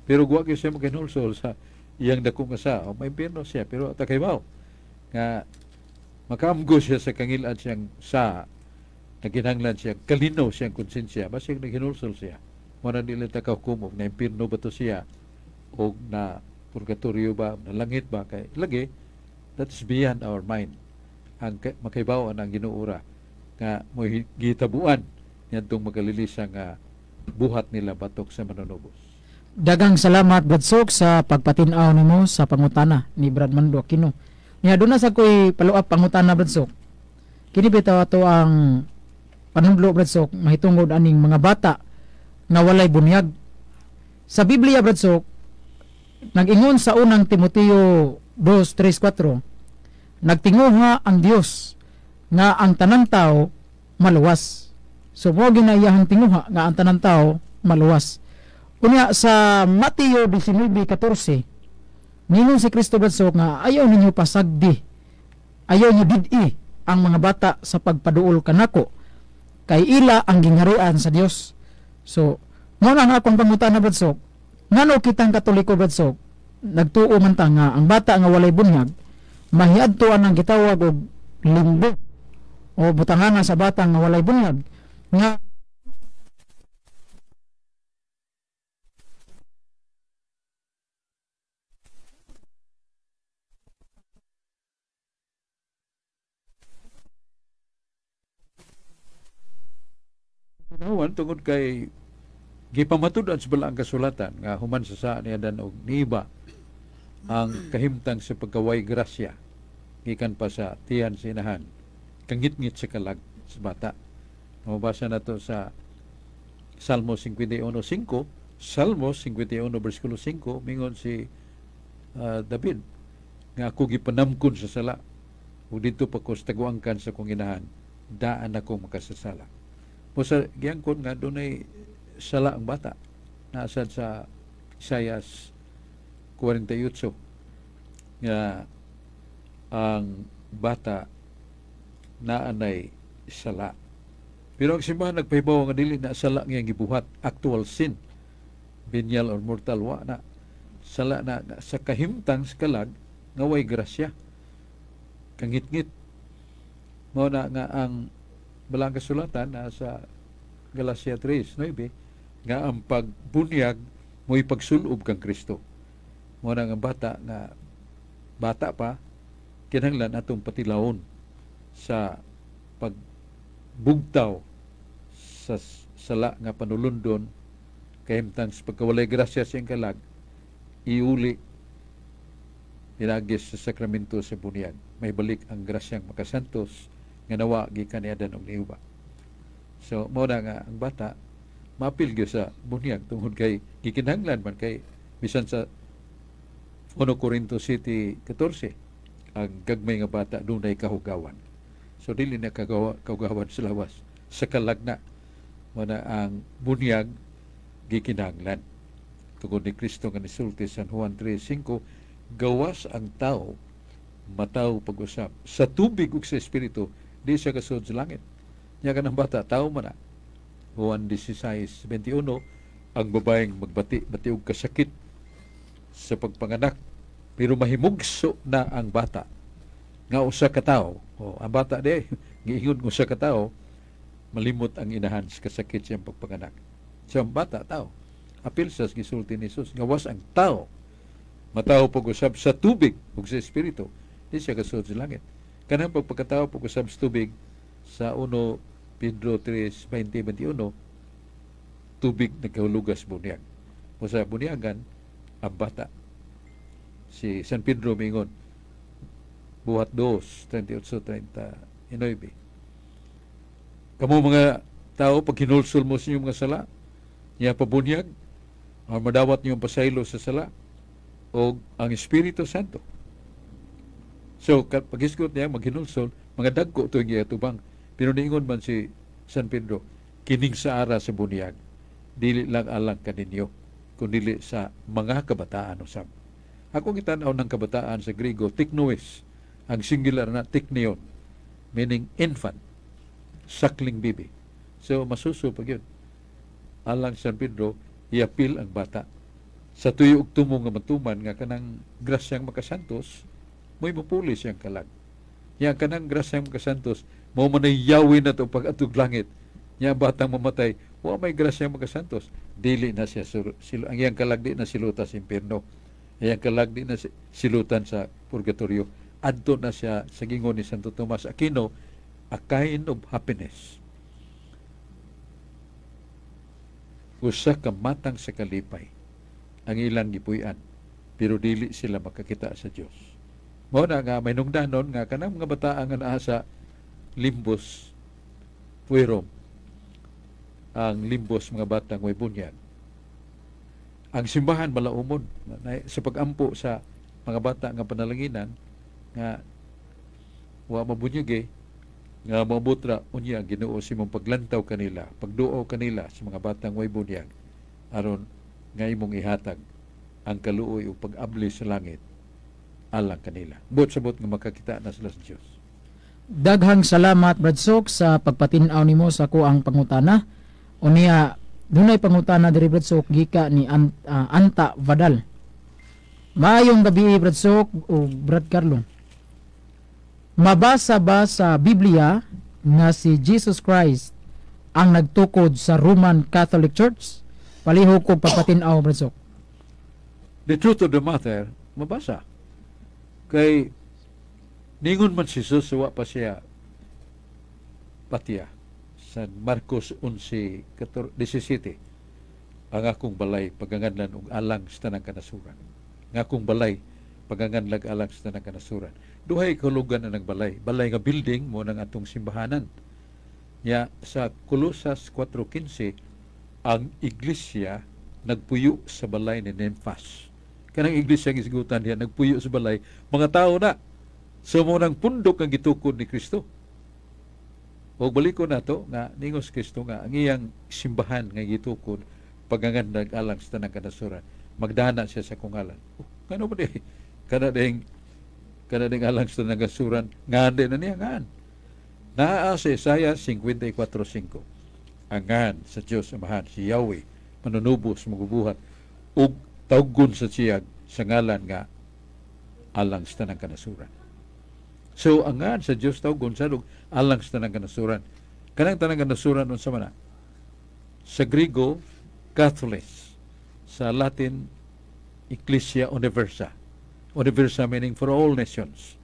Pero guwa gyud siya maghinulsol sa iyang dako nga sa o maimpirno siya, pero ta kay nga makaamgo siya sa kangilad siyang sa naginhanglan siya kalinaw siyang konsensya, basig naghinulsol siya. Mo na dili ta kahukom na impirno ba to siya o na purgatorio ba, na langit ba, kay lagi that's beyond our mind. Ang makaibaw ang Ginoo ra nga mo gitabuan niadtong makalilisa nga buhat nila batok sa manunubos. Daghang salamat, Brad Sok, sa pagpatin-aw nimo sa pangutana ni Brad Mando Aquino. Niya doon na sa ko'y follow up pangutana, Brad Sok. Kini bitaw ato ang panudlo, Brad Sok, mahitungod aning mga bata nga walay bunyag. Sa Biblia, Brad Sok, Nag-ingon sa unang Timoteo 2:3-4, nagtinguha ang Dios nga ang tanang tao maluwas. So mo ginayahang tinguha nga ang tanang tao maluwas. Unya sa Mateo 19:14, ningon si Kristo Badsok nga ayaw ninyo pasagdi, ayaw niyo did-i ang mga bata sa pagpaduol kanako, kay ila ang gingharian sa Dios. So mo na nga akong pangutana Badsok, ngano kitang Katoliko Badsok nagtuo man ta nga ang bata nga walay bunyag mahiadtoan ang gitawag og limbo o butangana sa bata nga walay bunyag nga Tanawan tungod kay gipamatud-an sa balaang kasulatan nga human sa saa ni Adan og niiba ang kahimtang sa pagkaway grasya gikan pa sa tiyan sa inahan kangitngit sa kalag sa bata. Mabasa na to sa Salmo 51:5, Salmo 51 versikulo 5, mingon si David nga ako gipanamkon sa sala ug didto pa ko sa taguangkan sa akong inahan, daan ako makasasala. Musa giangkon nga dunay sala ang bata. Nasad sa Isaias 48 nga ang bata naanay sala. Pero ang simbahan nagpahibaw nga dili na sala nga gibuhat, actual sin, venial or mortal, wa na. Sala na sa kahimtang sa kalag nga way grasya, kangitngit. Mao na nga ang balang kasulatan na sa Galatia 3:9 nga ang pagbunyag mo'y pagsulob kang Kristo. Mao na nga bata nga bata pa kinahanglan atong patilawon sa pagbugtaw sa sala nga panulundon kahimtang sa pagkawalay grasya sa iyang kalag, iuli pinagis sa sakramento sa bunyag. May balik ang grasyang makasantos nga nawa gikan ni Adan og ni Eva. So mao na nga ang bata mapil gyud sa bunyag tungod kay gikinahanglan man kay bisan sa 1 Corinto 7:14 ang gagmay nga bata dunay kahugawan. So dili na kahugawan sa lawas, sa kalag na. Mao na ang bunyag gikinahanglan. Tungod ni Kristo nga nisulti sa San Juan 3:5, gawas ang tao mataw pag-usap sa tubig ug sa espiritu, di siya kasud sa langit. Nya kanang bata tao man na. Juan 16:21, ang babaeng magbati bati og kasakit sa pagpanganak, pero mahimugso na ang bata nga usa ka tawo. O, ang bata di giingon usa ka tawo, malimot ang inahan sa kasakit siyang pagpanganak. So ang bata tao, apil sa gisulti ni Jesus, gawas ang tao matawo pag-usab sa tubig ug sa espiritu, di siya kasud sa langit. Kanang pagpakatao pag-usab sa tubig sa 1 Pedro 3:20-21, tubig nagkahulugas bunyag. O sa bunyagan ang bata. Si San Pedro mingon, Buhat 2:38-39, kamo mga tao, pag hinulsol mo sa inyong mga sala, niya pabunyag, o madawat niyong pasaylo sa sala, o ang Espiritu Santo. So, pag-isgot niya, maghinulsol, mga dagko ito yung giatubang. Pero niingon man si San Pedro, kining sa ara sa bunyag, dili lang alang kaninyo, kundili sa mga kabataan usab. Ako gitanaw ng kabataan sa Griego, teknoes, ang singular na teknion, meaning infant, suckling baby. So, masuso pag yun. Alang San Pedro, iapil ang bata. Sa tuyo ug tumo nga matuman nga kanang grasyang makasantos, mo'y mapuli siyang kalag. Yang kanang grasyang makasantos, mao man ay yawin na ito pag-atog langit. Nya batang mamatay, wa may grasyang makasantos. Dili na siya, ang iyang kalag di na siluta sa impierno. Iyang kalag di na silutan sa purgatorio. Adto na siya sa gingon ni Santo Tomas Aquino, a kind of happiness. Usa ka matang sa kalipay ang ilang gipuy-an, pero dili sila makakita sa Dios. Mao na nga may nungdanon nga kanang mga bataan nga naa sa limbus puerum, ang limbos mga batang way bunyag, Ang simbahan malaumon sa pagampo sa mga bata nga panalanginan nga wa mabunyag eh, nga moabot ra unya ang Ginoo sa imong paglantaw kanila, pagduaw kanila sa mga batang way bunyag, aron nga imong ihatag ang kaluoy ug pag-abli sa langit alang kanila. Buot sabot nga makakita na sila sa Dios. Daghang salamat, Brad Sok, sa pagpatin-aw nimo sa akoang pangutana. Unya dunay pangutana diri, Brad Sok, gika ni Anta Vadal. Maayong gabi, Brad Sok o Brad Carlo. Mabasa ba sa Biblia nga si Jesus Christ ang nagtukod sa Roman Catholic Church? Palihog kog pagpatin-aw, Brad Sok. The truth of the matter, mabasa. Kay ningon man si Jesus wa pa siya patiya sa Marcos 11:17, "Ang akong balay pagangadlan og alang sa tanang kanasuran." Ang akong balay pagangadlan alang sa tanang kanasuran. Duhay kahulugan ang balay. Balay nga building mao nang atong simbahanan. Ya sa Colosas 4:15, ang iglesia nagpuyo sa balay ni Nymphas. Kanang iglesia nga isgutan diha nagpuyo sa balay, mga tao na. So mao nang pundok ang gitukod ni Kristo. O baliko nato nga ningos Kristo nga ang iyang simbahan nga gitukod pagangandag alang sa tanang kanasuran. Magdana siya sa akong ngalan. Oh, ngano ba di? Kana ding alang sa tanang kanasuran, ngan di na niya ngan. Naa sa Isaiah 54:5. Ang ngan sa Dios Amahan, si Yahweh, manunubos, magubuhat, ug tawgon sa siyag sa ngalan nga alang sa tanang kanasuran. So ang ngan sa Dios tawgon sa ug alang sa tanang kanasuran. Kanang tanang kanasuran, unsa man na? Sa Griego, Catholics. Sa Latin, Ecclesia Universa. Universa meaning for all nations.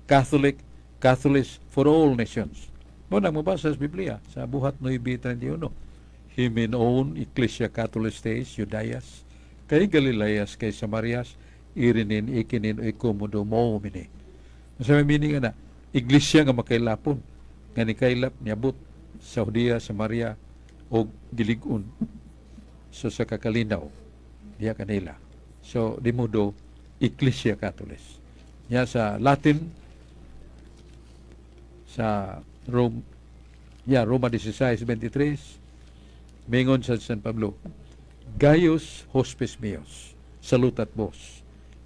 Catholic, Catholics for all nations. Mao nang mabasa sa Biblia sa Buhat 9:31. Himin own Ecclesia Catholics Judaias, kay Galileas, kay Samarias, irinin ikinin ikomodomomini. Sa may meaning na, iglesia nga makailapon, nga nikailap niabot sa Judea, Samaria, o gilig-on sa kakalinaw diha kanila. So, di modo, Ecclesia Catholics. Ya sa Latin, sa Rome, ya Roma 16:23, mingon sa San Pablo, "Gaius hospes meus, salutat vos,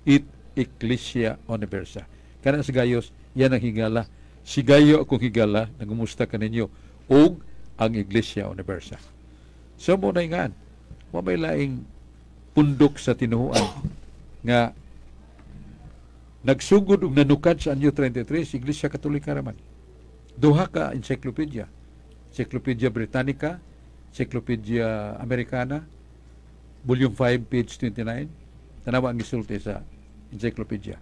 et Ecclesia universa." Kana si Gaius, yan ang higala. Si Gayo akong higala, nangumusta kaninyo, ug ang Iglesia Universa. So mao na ngan, wa may laing pundok sa tinuohan nga nagsugod og nanukad sa anyo 33, Iglesia Katolika raman. Duha ka encyclopedia. Encyclopedia Britannica, Encyclopedia Americana, Volume 5, page 29. Tanawa ang gisulti sa encyclopedia.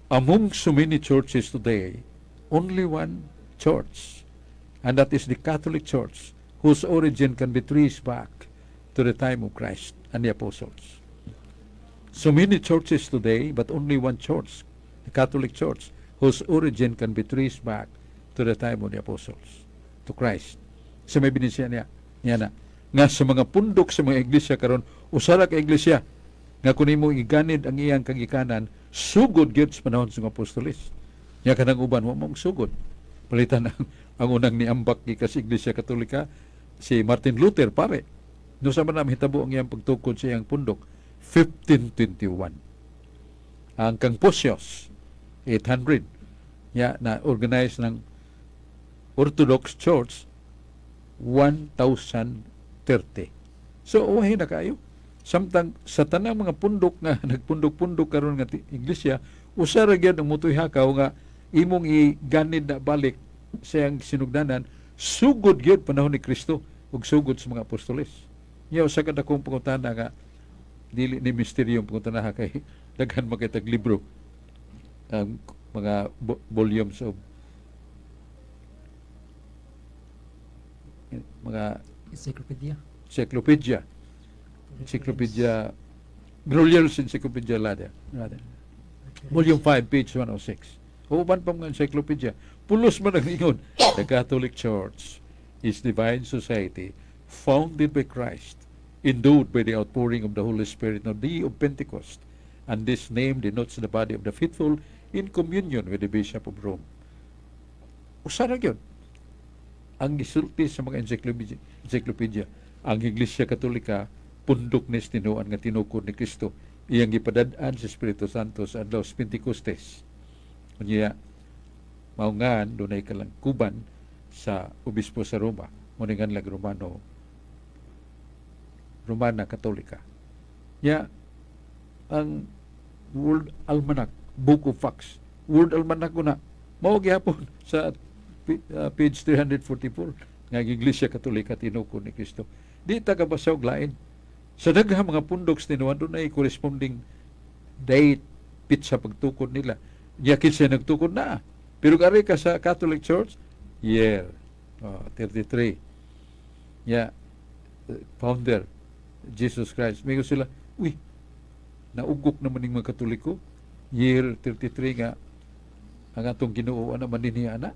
"Among so many churches today, only one church, and that is the Catholic Church, whose origin can be traced back to the time of Christ and the apostles." So many churches today, but only one church, the Catholic Church, whose origin can be traced back to the time of the apostles, to Christ. Sa may binisya niya, niya na, nga sa mga pundok sa mga iglesia karon, usa ra ka iglesia nga kun imo iganid ang iyang kagikanan, sugod gyud sa panahon sa mga apostoles. Nya kanang uban wa mong sugod. Palitan ang unang niambak gikan sa Iglesia Katolika si Martin Luther, pare. No sa man hitabo ang iyang pagtukod sa iyang pundok? 1521. Ang kang Posios 800. Ya na organize ng Orthodox Church 1030. So uwahi na kayo. Samtang sa tanang mga pundok nga nagpundok-pundok karon nga iglesia, usa ra gyud ang mutoy hakaw nga imong iganid na balik sa iyang sinugdanan, sugod gyud panahon ni Kristo ug sugod sa mga apostoles. Nya usa ka dakong pangutana nga dili ni misteryo ang pangutana kay daghan man kay tag libro, ang mga volumes of mga encyclopedia. Encyclopedia. Encyclopedia Grolier's Encyclopedia Lada. Rather. Volume 5, page 106. Uban pa mga encyclopedia. Pulos man ang ingon. "The Catholic Church is divine society founded by Christ Endowed by the outpouring of the Holy Spirit on the day of Pentecost, and this name denotes the body of the faithful in communion with the Bishop of Rome. Usa ra gyud ang gisulti sa mga encyclopedia. Ang Iglesia Katolika pundok ni tinuan nga tinukod ni Kristo, iyang gipadad-an sa Espiritu Santo sa adlaw sa Pentecostes. Unya mao nga dunay kalangkuban sa obispo sa Roma, mo ni nganlag Romano, Romana Katolika. Nya ang World Almanac, Book of Facts, World Almanac ko na mao gihapon sa page 344 nga ang Iglesia Katolika tinukod ni Kristo. Di ta kabasa og lain. Sa daghang mga pundok sa tinuan, dunay corresponding date, petsa pagtukod nila. Nya kinsa nagtukod na. Pero kari ka sa Catholic Church, year, oh, 33. Ya, founder, Jesus Christ. May sila, uy, naugok naman ning mga Katoliko. Year 33 nga, ang atong Ginoo ana man dinhi ana.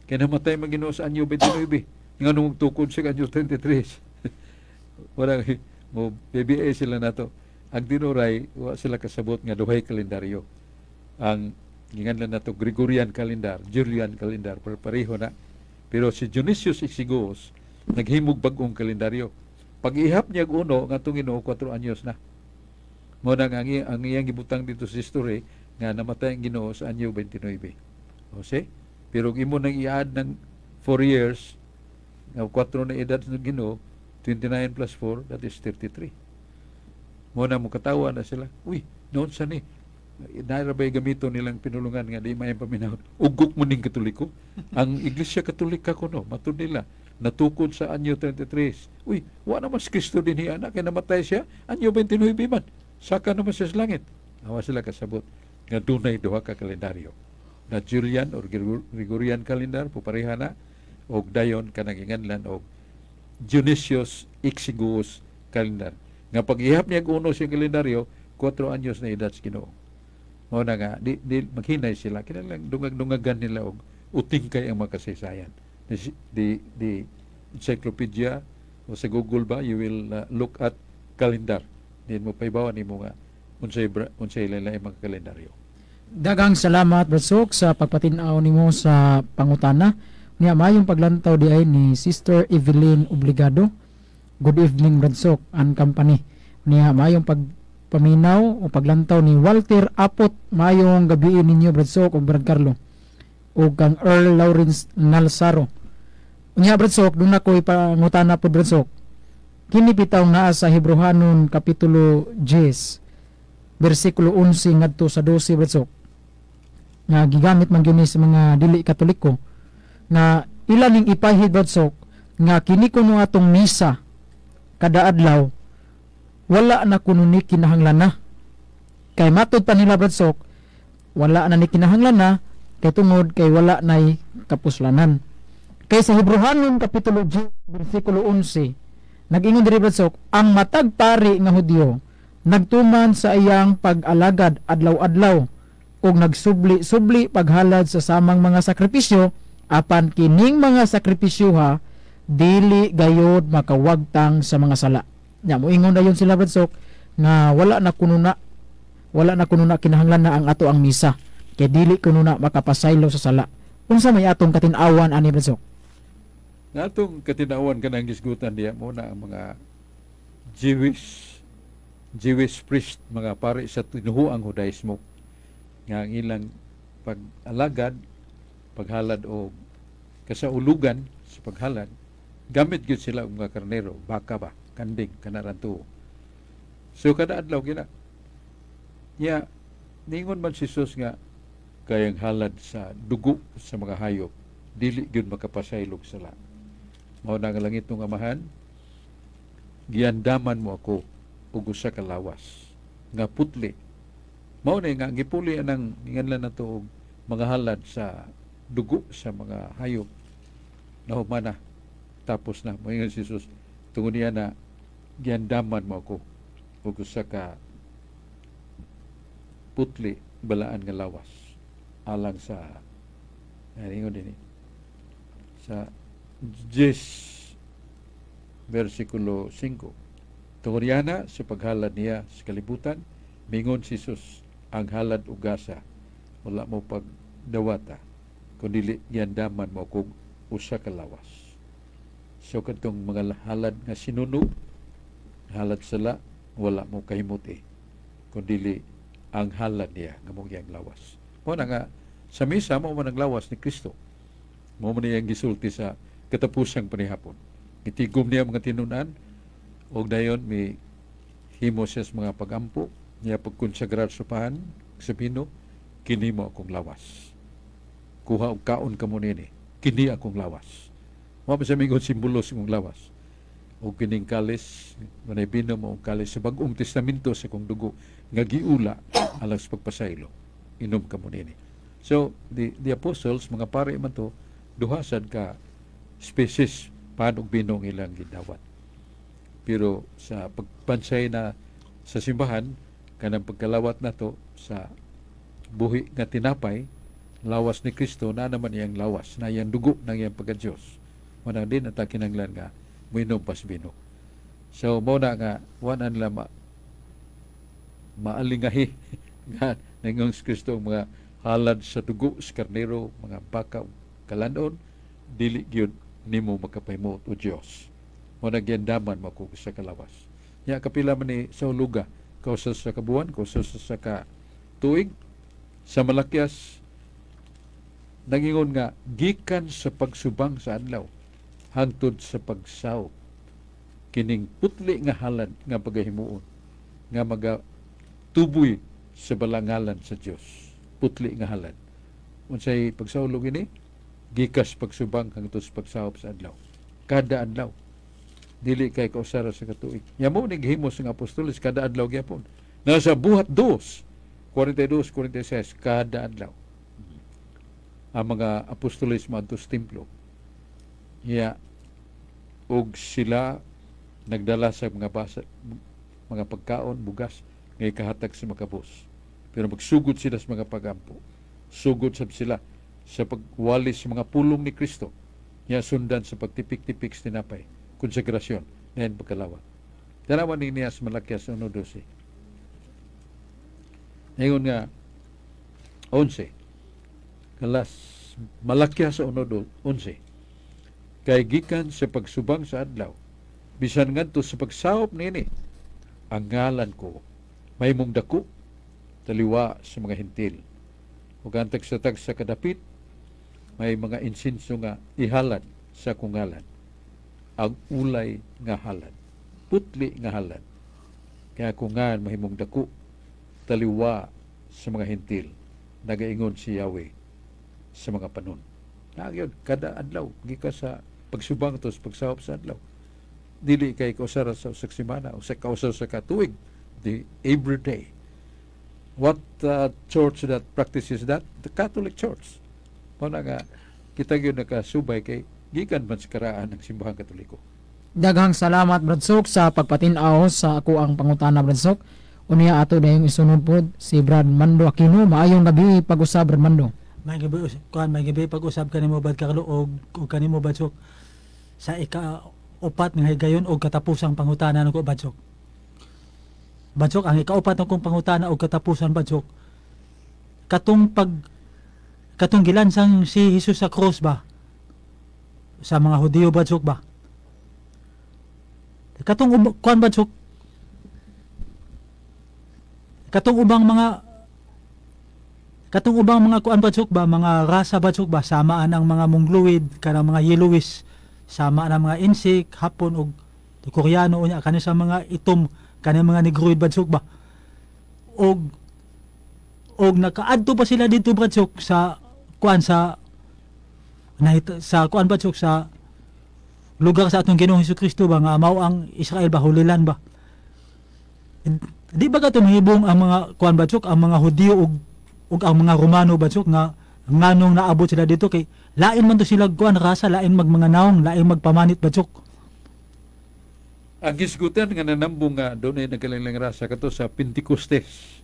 Kay namatay man Ginoo sa anyo 29. Nga nung tukod siya anyo 33. Wala mo BBA sila nato. Ang tinuray, wa sila kasabot nga duhay kalendaryo. Ang ginganlan nato Gregorian calendar, Julian calendar, pero pareho na. Pero si Dionysius Exiguus naghimog bag-ong kalendaryo. Pag ihap niya og uno nga atong Ginoo 4 anyos na. Mo na nga ang iyang gibutang dito sa history nga namatay ang Ginoo sa anyo 29. O see? Pero kung imo nang i-add ng 4 years, nga 4 na edad ng Ginoo, 29 plus 4, that is 33. Mo na mo katawa na sila. Uy, noon sa ni. Naira ba'y gamito nilang pinulungan nga di may paminahon. Ugok mo ning Katoliko. Ang Iglesia Katolika kuno, matud nila, natukod sa anyo 33. Uy, wa naman si Kristo din anak, kay namatay siya, anyo 29 man. Saka naman siya sa langit. Awa sila kasabot nga dunay duha ka kalendaryo. Na Julian or Gregorian calendar, pupareha na, og dayon kanang inganlan og Dionysius Exiguus calendar. Nga pag ihap niya og uno siyang kalendaryo, 4 anyos na edad sa Ginoo. Mao na nga di maghinay sila, kinahanglan dungag-dungagan nila og uting kay ang mga kasaysayan. The encyclopedia o sa Google ba, you will look at calendar. Din mo paibawan nimo nga unsay lain mga kalendaryo. Daghang salamat, Brad Sok, sa pagpatin-aw nimo sa pangutana. Niya mayong paglantaw di ay ni Sister Evelyn Obligado. Good evening, Brad Sok and company. Niya mayong pagpaminaw o paglantaw ni Walter Apot. Mayong gabi ninyo, Brad Sok ug Brad Carlo. O kang Earl Lawrence Nalsaro. Unya, Brad Sok, duna ko ipangutana po, Brad Sok. Kini bitaw naa sa Hebrohanon kapitulo 10 bersikulo 11 ngadto sa 12, Brad Sok, nga gigamit man gyud ni sa mga dili Katoliko nga ila ning ipahid, Brad Sok, nga kini kuno atong misa kada adlaw wala na kuno ni kinahanglan na. Kay matud pa nila, Brad Sok, wala na ni kinahanglan na kay tungod kay wala nay kapuslanan. Kay sa Hebrohanon kapitulo 10 bersikulo 11, nag-ingon diri, Brad Sok, ang matag pari nga Hudyo nagtuman sa iyang pag-alagad adlaw-adlaw ug nagsubli-subli paghalad sa samang mga sakripisyo, apan kining mga sakripisyo ha dili gayod makawagtang sa mga sala. Nya moingon dayon sila, Brad Sok, nga wala na kuno na kinahanglan na ang ato ang misa kay dili kuno na makapasaylo sa sala. Unsa may atong katin-awan ani, Brad Sok? Nga atong katinawan kanang gisgutan diya mo na ang mga Jewish priest, mga pari sa tinuhuang Hudaismo nga ang ilang pag-alagad, paghalad o kasaulugan sa paghalad, gamit gyud sila og mga karnero, baka ba, kanding, kanaran tuo. So kada adlaw gina. Nya ningon man si Jesus nga kayang halad sa dugo sa mga hayop dili gyud makapasaylog sala. Mao na nga langit ng Amahan, giandaman mo ako og usa ka lawas nga putli. Mao na nga gipuli anang nginganlan nato og mga halad sa dugo sa mga hayop. Nahuman na. Tapos na. Moingon si Jesus, tungod niya na giandaman mo ako og usa ka putli balaan nga lawas alang sa ingon dinhi sa 10 versikulo 5. Tungod niana sa paghalad niya sa kalibutan, mingon si Jesus, ang halad ug gasa wala mo pagdawata kundi giandaman mo kog usa ka lawas. So kadtong mga halad nga sinunog, halad sala, wala mo kahimuti kundi ang halad niya nga mao iyang lawas. Mao na nga sa misa, mao man ang lawas ni Kristo. Mao man iyang gisulti sa katapusang panihapon. Gitigom niya mga tinun-an og dayon mi himo siya sa mga pagampo niya, pagkonsagrar sa pan sa bino, "Kini mao akong lawas. Kuha og kaon kamo nini. Kini akong lawas." Mao pa sa mingon simbolo sa akong lawas. O kining kalis, manay bino, mao kalis sa Bagong Testamento sa akong dugo nga giula alang sa pagpasaylo. Inom kamo nini. So, the apostles, mga pare man to, duha sad ka species pan og bino ang ilang gidawat. Pero sa pagpansay na sa simbahan, kanang pagkalawat nato sa buhi nga tinapay, lawas ni Kristo, na naman iyang lawas, na iyang dugo ng iyang pagka-Diyos. Manang din at kinanglan nga muinom pas bino. So, mao na nga, wa na nila maalingahi nga ningon si Kristo ang mga halad sa dugo sa karnero, mga baka, kalan-on, dili gyud nimo makapahimuot o Dios. Mao na giandaman mo ko sa kalawas. Nya kapila man ni sa huluga, kausa sa kabuan, kausa sa ka tuig, sa Malakias nangingon nga gikan sa pagsubang sa adlaw hangtod sa pagsaw, kining putli nga halad nga pagahimuon nga maga tuboy sa balangalan sa Dios. Putli nga halad, unsay pagsaulog ini? Gikas pagsubang hangtod sa pagsawop sa adlaw, kada adlaw, dili kay kausara sa katuig. Ya mo ni gihimo sa nga apostoles, kada adlaw gyapon. Nasa Buhat 2, 42, 46, kada adlaw ang mga apostoles moadto sa templo. Ya og sila nagdala sa mga basa, mga pagkaon, bugas nga ikahatag sa makabos. Pero magsugod sila sa mga pagampo. Sugod sab sila sa pagwali sa mga pulong ni Kristo. Ya sundan sa pagtipik-tipik sa tinapay, konsegrasyon, na pagkalawat. Tanawan ni niya sa Malakias 1:12. Ngayon nga, 11. Kalas, Malakias 1:11. Kay gikan sa pagsubang sa adlaw, bisan ngadto sa pagsawop nini, ang ngalan ko mahimong dako taliwa sa mga Hentil. Ug ang tagsa-tagsa kadapit may mga insinso nga ihalad sa akong ngalan. Ang ulay nga halad, putli nga halad. Kaya kung nga mahimong dako taliwa sa mga Hentil, nagaingon si Yahweh sa mga panon. Na yun, kada adlaw, gikan sa pagsubang to sa pagsawop sa adlaw. Dili kay kausara sa usak semana o sa kausara sa katuig, the every day. What church that practices that? The Catholic Church. Mao na nga kita gyud nakasubay kay gikan man sa karaan ng simbahang Katoliko. Daghang salamat, Brad Sok, sa pagpatin-aw sa ako ang pangutana, Brad Sok. Unya ato dayong isunod pod si Brad Mando Aquino. Maayong gabi pag-usab, Brad Mando. May gabi kuan, may gabi pag-usab kanimo, Brad Carlo, og kanimo, Brad Sok, sa ika upat nga higayon og katapusang pangutana nako, Brad Sok. Brad Sok, ang ikaupat akong pangutana og katapusan, Brad Sok. Katong gilansang si Jesus sa cross ba sa mga Hudiyo, Brad Sok ba? Katong kuan, Brad Sok, katong ubang mga kuan, Brad Sok ba, mga rasa, Brad Sok ba, sama ang mga Mongoloid, kanang mga Yellowish, sama ang mga Insik, Hapon ug Koreano, unya kani sa mga itom, kani mga Negroid, Brad Sok ba, og nakaadto pa sila dito, Brad Sok, sa kuan, sa nahit, sa kuan, Brad Sok, sa lugar sa atong Ginoong Hesus Kristo ba, nga mao ang Israel ba, Holy Land ba? Di ba kato mahibong ang mga kuan, Brad Sok, ang mga Hudiyo ug ang mga Romano, Brad Sok, nga nganong naabot sila dito kay lain man to sila kuan rasa, lain mag mga naong, lain magpamanit, Brad Sok? Ang gisgutan nga nanambong nga doon ay nagkalain rasa kato sa Pentecostes,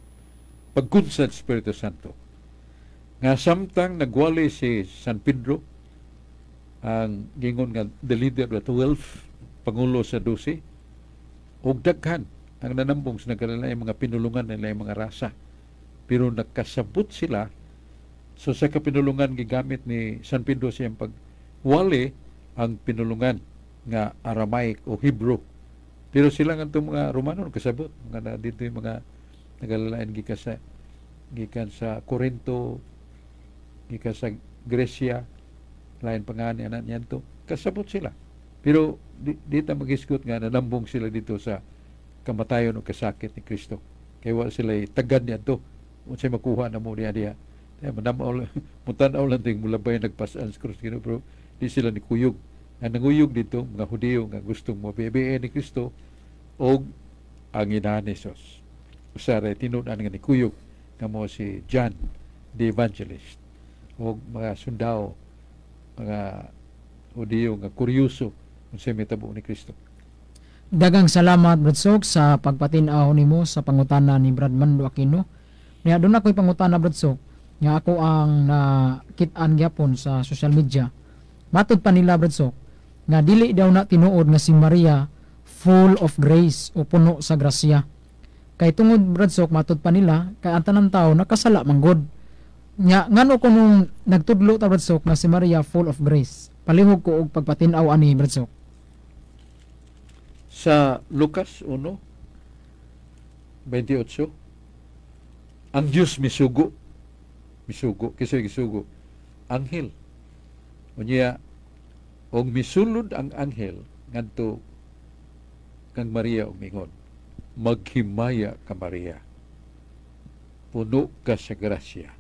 pagkunsad sa Espiritu Santo. Nga samtang nagwali si San Pedro, ang gingon nga the leader of the 12, pangulo sa 12, Og daghan ang nanambong sa nagkalain mga pinulungan nila, mga rasa. Pero nakasabot sila. So sa kapinulungan gigamit ni San Pedro siyang pagwali ang pinulungan nga Aramaic o Hebrew. Pero sila nga itong mga Romano kasabot, mga na, dito yung mga nagalalain gikan sa Corinto, gikan sa Grecia, lain pa nga ni anak niyan to, kasabot sila. Pero di ta magisgot nga nanambong sila dito sa kamatayon o kasakit ni Kristo. Kay wa sila tagad niya to. Unsay makuha na mo niya diha. Kaya manamaw mutan-aw lang ting mulabay nagpasan sa krus Ginoo, pero di sila ni kuyog. Ang nanguyog dito mga Hudiyo nga gustong mo ni Kristo og ang inahan ni Jesus. Usa ra tinud-an nga nikuyog nga mo si John the Evangelist og mga sundao, mga Hudiyo nga kuryoso unsay mitabo ni Kristo. Dagang salamat, Brad Sok, sa pagpatin-aw nimo sa pangutana ni Brad Mando Aquino. Niya doon ako'y pangutana, Brad Sok, nga ako ang nakit-an gyapon sa social media. Matod pa nila, Brad Sok, nga dili daw na tinuod nga si Maria full of grace o puno sa grasya. Kay tungod, Brad Sok, matod pa nila, kay ang tanang tao nakasala manggod. Nya ngano kunong nagtudlo ta, Brad Sok, nga si Maria full of grace? Palihog ko og pagpatin-aw ani, Brad Sok. Sa Lucas 1:28, ang Diyos misugo. Misugo. Kasi gisugo anghel. Unya, og misulod ang anghel ngadto kang Maria ug mingon, "Maghimaya ka, Maria. Puno ka sa grasya.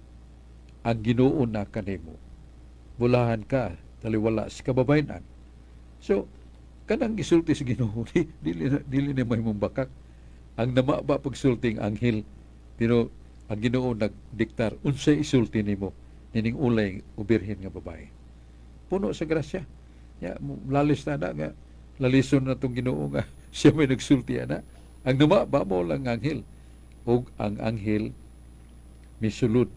Ang Ginoo na kanimo. Bulahan ka, taliwala sa kababayenan." So, kanang gisulti sa Ginoo, dili na may bakak. Ang namaba pagsulting anghel, pero ang Ginoo nagdiktar unsay isulti nimo nining ulay o birhen nga babae. Puno sa grasya. Ya, lalis na na nga lalison na tong Ginoo nga siya may nagsulti ana. Ang namaba mo lang anghel. Ug ang anghel misulod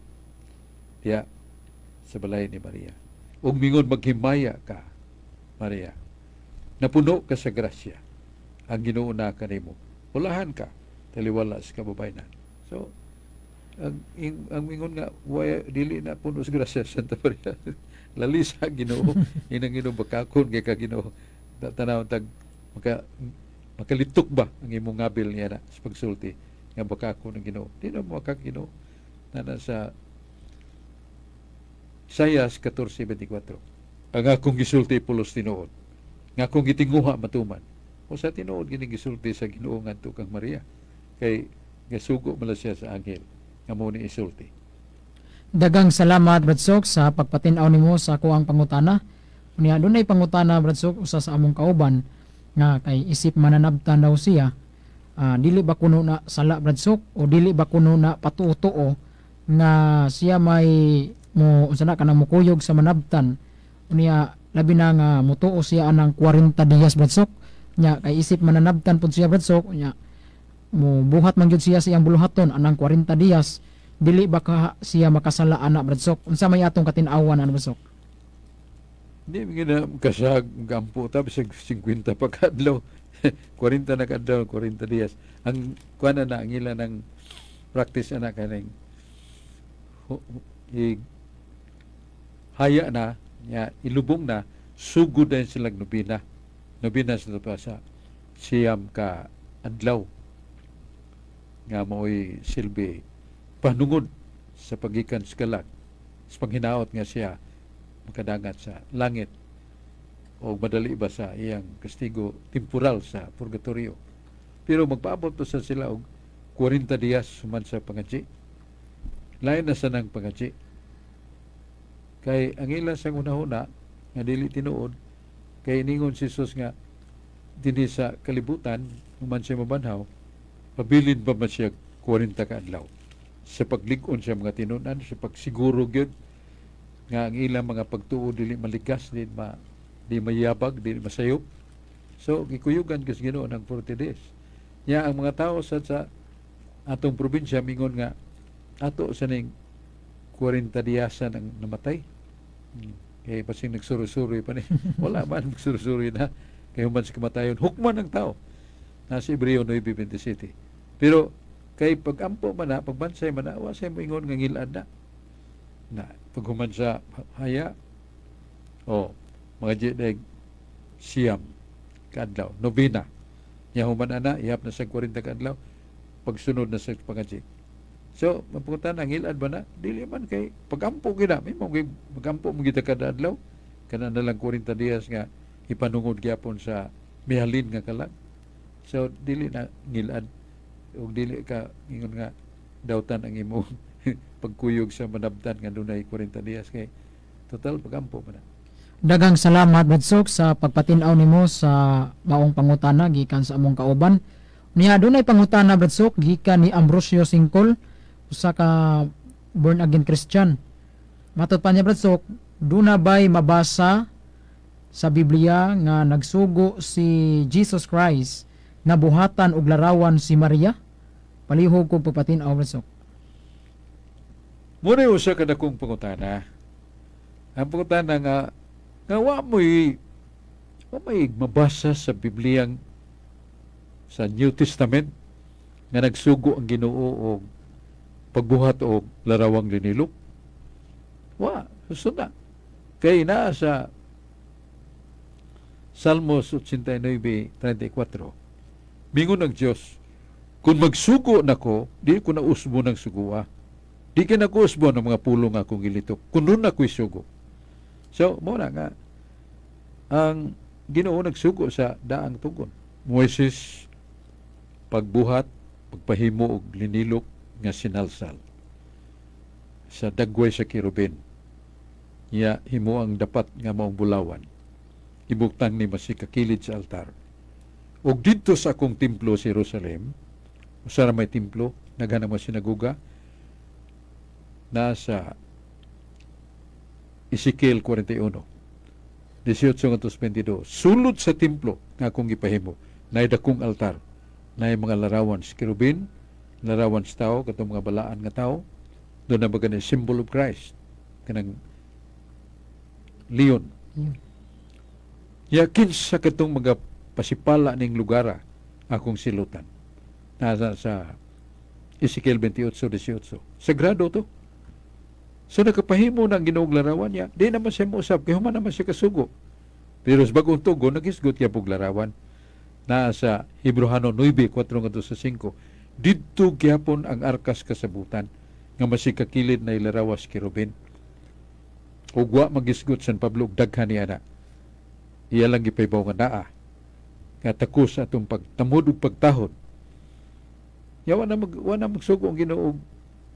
diya sa balay ni Maria. Ug mingon, "Maghimaya ka, Maria. Napuno ka sa grasya. Ang Ginoo na kanimo. Bulahan ka, taliwala sa kababayenan." So, ang mingon nga waya, dili na puno sa grasya Santa Maria. Lalisa Ginoo. Inang Ginoo bakakon kay ka Ginoo. Tanaw tag makalitok ba ang imong ngabil niya na sa pagsulti nga bakakon ng Ginoo. Di na mo makak Ginoo. Nana sa Isaias 14:24. "Ang akong gisulti pulos tinuod. Nga akong gitinguha matuman." O sa tinuod gini gisulti sa Ginoo ngadto kang Maria. Kay gasugo man siya sa anghel nga mo ni isulti. Dagang salamat, Brad Sok, sa pagpatin-aw nimo sa ako ang pangutana. Unya dunay pangutana, Brad Sok, usa sa among kauban nga kay isip mananabtan daw siya. Dili ba kuno na sala, Brad Sok, o dili ba kuno na patuo-tuo nga siya may mo unsa na kanang mukuyog sa manabtan? Unya labi na nga mutuo siya anang 40 dias, Brad Sok. Nya kay isip mananabtan pud siya, Brad Sok, unya mo buhat man gyud siya sa iyang buluhaton anang 40 dias, dili ba ka siya makasala ana, Brad Sok? Unsa may atong katin-awan ana, Brad Sok? Di mi gina kasag gampo ta bisag 50 pa kadlaw. 40 na kadlaw, 40 dias. Ang kuan na ang ila ng practice ana kaning i haya na nya ilubong na, sugod na sila nobina. Nobina sa pa sa 9 ka adlaw nga mao'y silbi panungod sa pagikan sa kalag sa panghinaot nga siya makadangat sa langit o madali ba sa iyang kastigo temporal sa purgatorio. Pero magpaabot to sa sila og 40 dias human sa pangadji. Lain na sa nang pangadji. Kay ang ila sa unahuna nga dili tinuod kay ningon si Jesus nga dinhi sa kalibutan human siya mabanhaw, pabilin pa man siya 40 ka adlaw sa paglig-on sa mga tinunan, sa pagsiguro gyud nga ang ilang mga pagtuo dili maligas, di mayabag, di masayop. So gikuyugan kas Ginoo ng 40 days. Nya ang mga tao sa atong probinsya mingon nga ato sa ning 40 diyasan ang namatay. Kay pasing nagsuroy-suroy pa ni. Wala man magsuroy-suroy na. Kay human sa kamatayon, hukman ang tao. Nasa Hebreo 9:27. Pero kay pagampo man na, pagbansay man na, wa say moingon nga ngilad na. Na paghuman sa haya, o mga jideg 9 kaadlaw, nobena. Nya human ana, ihap na sa 40 kaadlaw, pagsunod na sa pangaji. So, mapunta na, ngilad ba na? Dili man kay pagampo gina, may mo magampo mo kita kada adlaw, kana na lang 40 dias nga ipanungod gyapon sa mihalin nga kalag. So, dili na ngilad ug dili ka ingon nga dautan ang imong pagkuyog sa manabtan nga dunay 40 dias kay total pagampo man na. Daghang salamat, Brad Sok, sa pagpatin-aw nimo sa maong pangutana gikan sa among kauban. Niya dunay pangutana, Brad Sok, gikan ni Ambrosio Singkol, usa ka born again Christian. Matod pa niya, Brad Sok, duna bay mabasa sa Biblia nga nagsugo si Jesus Christ na buhatan og larawan si Maria? Palihog kog pagpatin-aw, Brad Sok. Muna usa ka dakong pangutana. Ang pangutana nga nga wa mo'y mabasa sa Bibliyang sa New Testament nga nagsugo ang Ginoo og pagbuhat og larawang linilok. Wa, susunod na. Kay naa sa Salmos 89:34. Mingon ang Dios, "Kung magsugo nako, di ko na usbo ng sugua. Di ka nako usbo ng mga pulong akong gilitok. Kun nun ako'y sugo." So, mo na nga, ang Ginoo nagsugo sa daang tugon. Moises, pagbuhat, pagpahimo og linilok nga sinalsal sa dagway sa kerubin. Ya himo ang dapat nga maong bulawan. Ibutang ni masikakilid sa altar. Ug didto sa akong templo sa Jerusalem, usa ra may templo, nagana mo sinaguga, nasa Ezekiel 41, 18 ngadto 22. Sulod sa templo nga akong gipahimo, naay dakong altar, naay mga larawan sa kerubin, larawan sa tao, katong mga balaan nga tao, doon na baga ni symbol of Christ, kanang leon. Yakin sa katong mga pasipala ning lugara akong silutan. Nasa sa Ezekiel 28:18. Sagrado to. So nakapahimo ng Ginoong larawan niya, di naman siya mousab, kay human naman siya kasugo. Pero sa bagong tugo, naghisgot niya pug larawan. Naa sa Hebrohano 9, 4 ngadto sa 5. Didto gyapon ang arkas kasabutan nga masikakilid na ilarawas kerubin. Ug wa magisgot San Pablo og daghan niya na. Iya lang gipahibaw nga naa nga takos sa atong pagtamod ug pagtahod. Ya wa na magsugo ang Ginoo og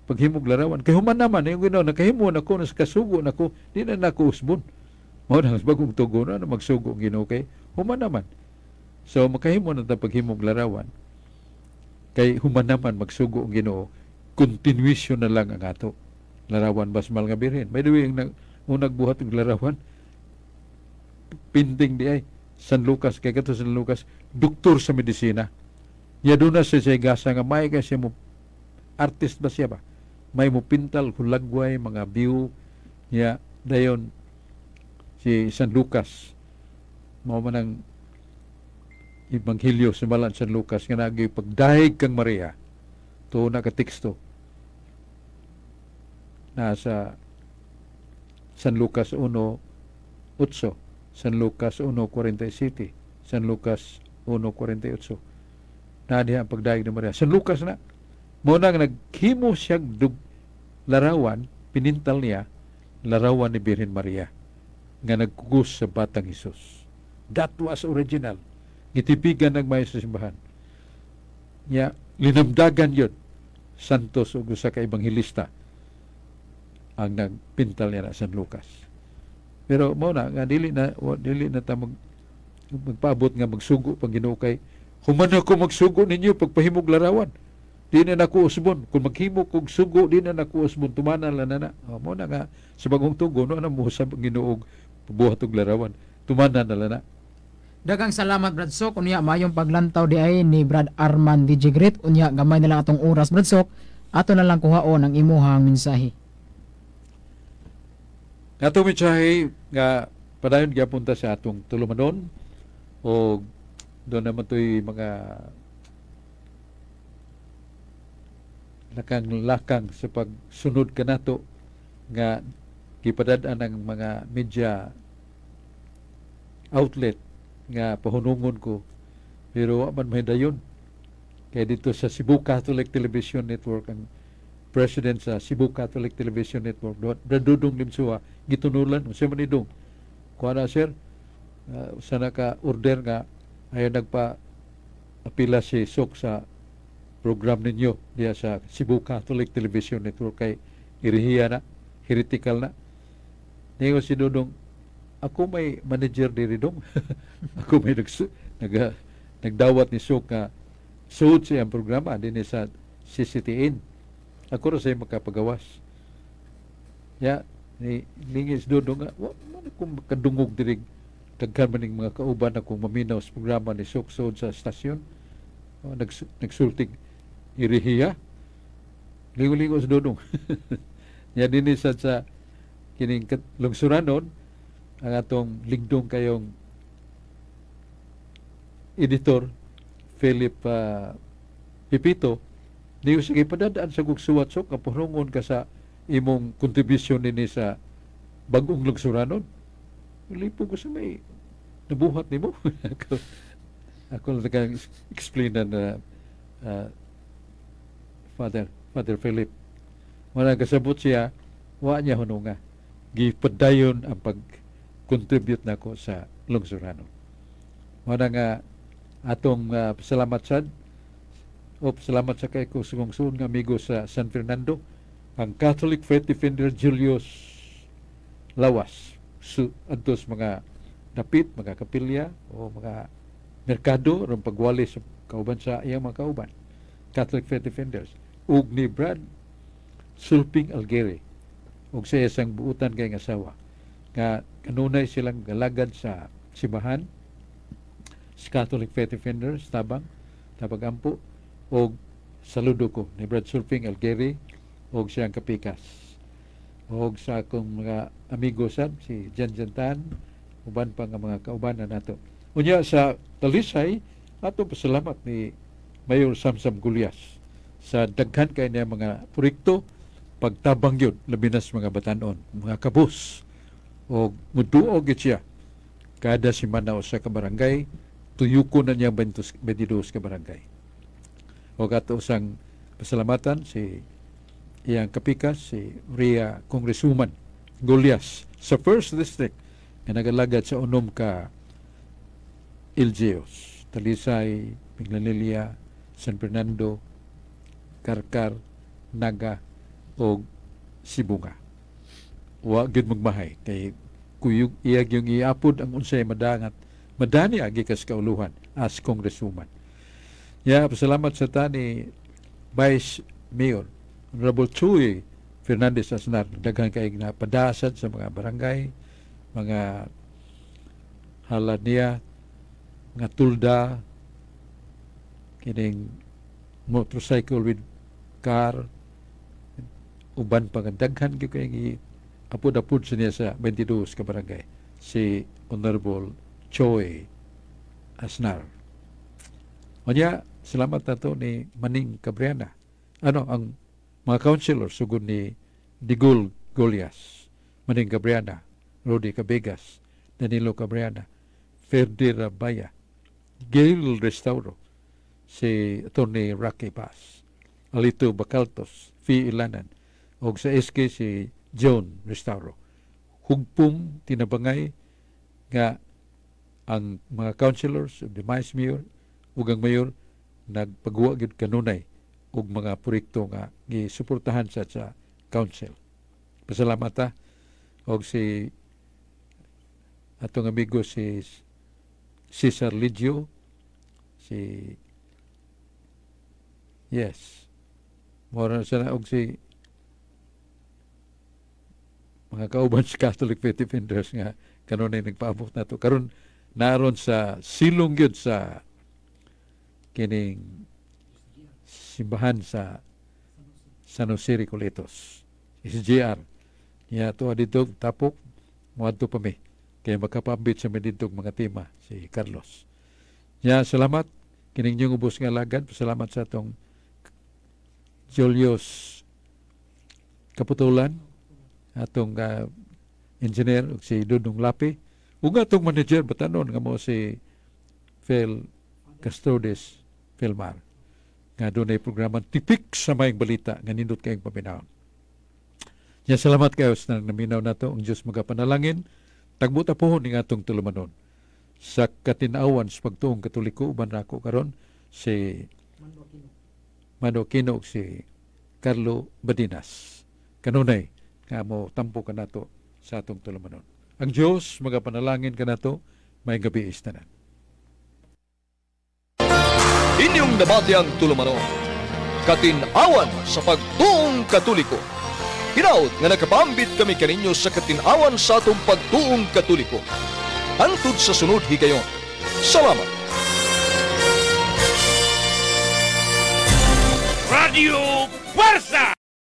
paghimog larawan. Kay human naman yung Ginoo nakahimo nako, nas kasugo nako, di na nako usbon. Mao na bagong tugo na magsugo ang Ginoo kay human naman. So makahimo na ta paghimog larawan. Kay human naman magsugo ang Ginoo, continuation na lang ang ato. Larawan bas mahal nga Birhen. By the way, ang unag buhat og larawan, painting di ay San Lucas, kay kato San Lucas doktor sa medisina. Nya doon na siya gasa nga may kay siya mo artist ba siya ba, may mo pintal hulagway mga view niya. Dayon si San Lucas mao man ang Ebanghelyo sa Balaan San Lucas nga nagi pagdahig kang Maria to na ka teksto nasa San Lucas 1:8, San Lucas 1:47, San Lucas 1:48. Na diha ang pagdahig ni Maria. San Lucas na. Mo nang naghimo siya dug larawan, pinintal niya larawan ni Birhen Maria nga nagkugos sa batang Hesus. That was original. Gitipigan ng mayo sa simbahan. Nya linamdagan yun. Santos ug usa ka ebanghelista ang nagpintal niya na San Lucas. Pero mo na nga dili na ta magpaabot nga magsugo pang Ginoo kay human ako magsugo ninyo pagpahimog larawan. Di na nako usbon. Kung maghimo kog sugo, di na nako usbon. Tumanan lang na na. O, mo na nga sa bagong tugo no na mo sa Ginoo buhat og larawan. Tumanan na lang na. Daghang salamat, Brad Sok. Unya mayong paglantaw di ay ni Brad Arman DJ Great. Unya gamay na lang atong oras, Brad Sok. Ato na lang kuhaon ang imuhang mensahe. Ato mensahe nga padayon gyapon ta sa atong tulumanon o doon naman to'y mga Lakang-lakang sa pagsunod kanato nga gipadad-an ang mga media outlet nga pahunungon ko, pero wa man mahidayon kay dito sa Cebu Catholic Television Network, ang president sa Cebu Catholic Television Network, Brad Dudong Limsua, gitunulan unsa man idong kuha na, sir, sana ka order nga ayo nagpa apila si Sok sa program ninyo diya sa Cebu Catholic Television Network kay irihiya na, heretical na. Niingon si Dudong, "Ako may manager diri, dong. Ako may nagdawat ni Sok nga suod siya ang programa dinhi sa CCTN. Ako ra say makapagawas." Ya, ni lingis Dudong nga, "Wa man ako makadungog diri, daghan man ning mga kauban akong maminaw sa programa ni Sok suod sa stasyon. Oh, nagsultig irihiya." Lingo-lingo sa Dudong. Ya, dinhi sa kining lungsuranon, ang atong ligdong kayong editor Philip Pipito niyo, "Sige, padadaan sa kog suwat, sok, kapurungon ka sa imong contribution nini sa bag-ong lungsuranon." Lipo ko sa may nabuhat nimo. Ako lang kang explain na Father Philip. Wala kasabot siya, wa niya hununga. Gipadayon ang pag-contribute nako sa lungsuranon. Wala nga atong salamat sad o salamat sa kay ko sugong nga amigo sa San Fernando, ang Catholic Faith Defender Julius Lawas, su adtos mga dapit mga kapilya o mga merkado ron pagwali sa kauban sa iyang mga kauban Catholic Faith Defenders, ug ni Brad Sulping Algeri ug sa isang buutan kay nga asawa nga kanunay silang galagad sa simbahan sa Catholic Faith Defenders Tabang Tabang Ampo. Og saludo ko ni Brad Sulping Algeri og siyang kapikas og sa akong mga amigo sad si Jan Jantan, uban pa nga mga kaubanan nato. Unya sa Talisay, ato pasalamat ni Mayor Samsam Gullas sa daghan kay niya mga proyekto pagtabang yun labi na sa mga batanon, mga kabus, og muduog gyud siya kada semana usa ka barangay. Tuyoko na niya 22 ka barangay. Og ato usang pasalamatan si iyang kapikas, si Ria Congresswoman Gullas sa First District nga nagalagad sa unom ka LGUs: Talisay, Minglanilla, San Fernando, Carcar, Naga og Sibonga. Wa gyud magmahay kay kuyog iya gyung iapod ang unsay madangat madani agi kas kauluhan as congresswoman. Ya, pasalamat sa tani Vice Mayor Honorable Chuy Fernandez Asnar, daghan kay na padasad sa mga barangay, mga halad niya, mga tulda, kining motorcycle with car, uban pa nga daghan gyud kay apod-apod sa niya sa 22 ka barangay si Honorable Choi Asnar. Unya, salamat nato ni Maning Cabriana. Ano, ang mga councilor sugod ni Digul Golias, Maning Cabriana, Rudy Cabegas, Danilo Cabriana, Ferdi Rabaya, Gail Restauro, si Attorney Rocky Paz, Alito Bacaltos, Fi Ilanan, og sa SK si John Restauro. Hugpong tinabangay nga ang mga councilors, the vice mayor ug ang mayor nagpagawa gyud kanunay og mga proyekto nga gisuportahan sa council. Pasalamat ta og si atong amigo si Cesar Ligio, si, yes. Mora sa og si mga kauban sa Catholic Faith Defenders nga kanunay nagpaabot nato. Karon naron sa silong gyud sa kining simbahan sa San Jose Recoletos. SGR. Niya to dito tapok moadto pa mi kay makapambit sa mi dito mga tema si Carlos. Ya, salamat kining inyong ubos nga alagad. Salamat sa atong Julius Kaputulan, atong engineer ug si Dudong Lapi ug atong manager batanon nga mo si Phil Castrodes Philmar nga dunay programa Tipik sa Maayong Balita nga nindot kayong paminawon. Ya, salamat kayo sa naminaw nato. Ang Diyos magapanalangin. Tagbo ta pohon ning atong tulumanon. Sa Katin-awan sa Pagtuong Katoliko, uban nako karon si Mano Aquino ug si Carlo Badinas. Kanunay nga mo tampo kanato sa atong tulumanon. Ang Diyos magapanalangin kanato. Maayong gabii tanan. Inyong nabati ang tulumanon, Katin-awan sa Pagtuong Katoliko. Hinaut nga nakapambit kami kaninyo sa katin-awan sa atong pagtuong Katoliko. Hangtod sa sunod higayon. Salamat. Radio Fuerza.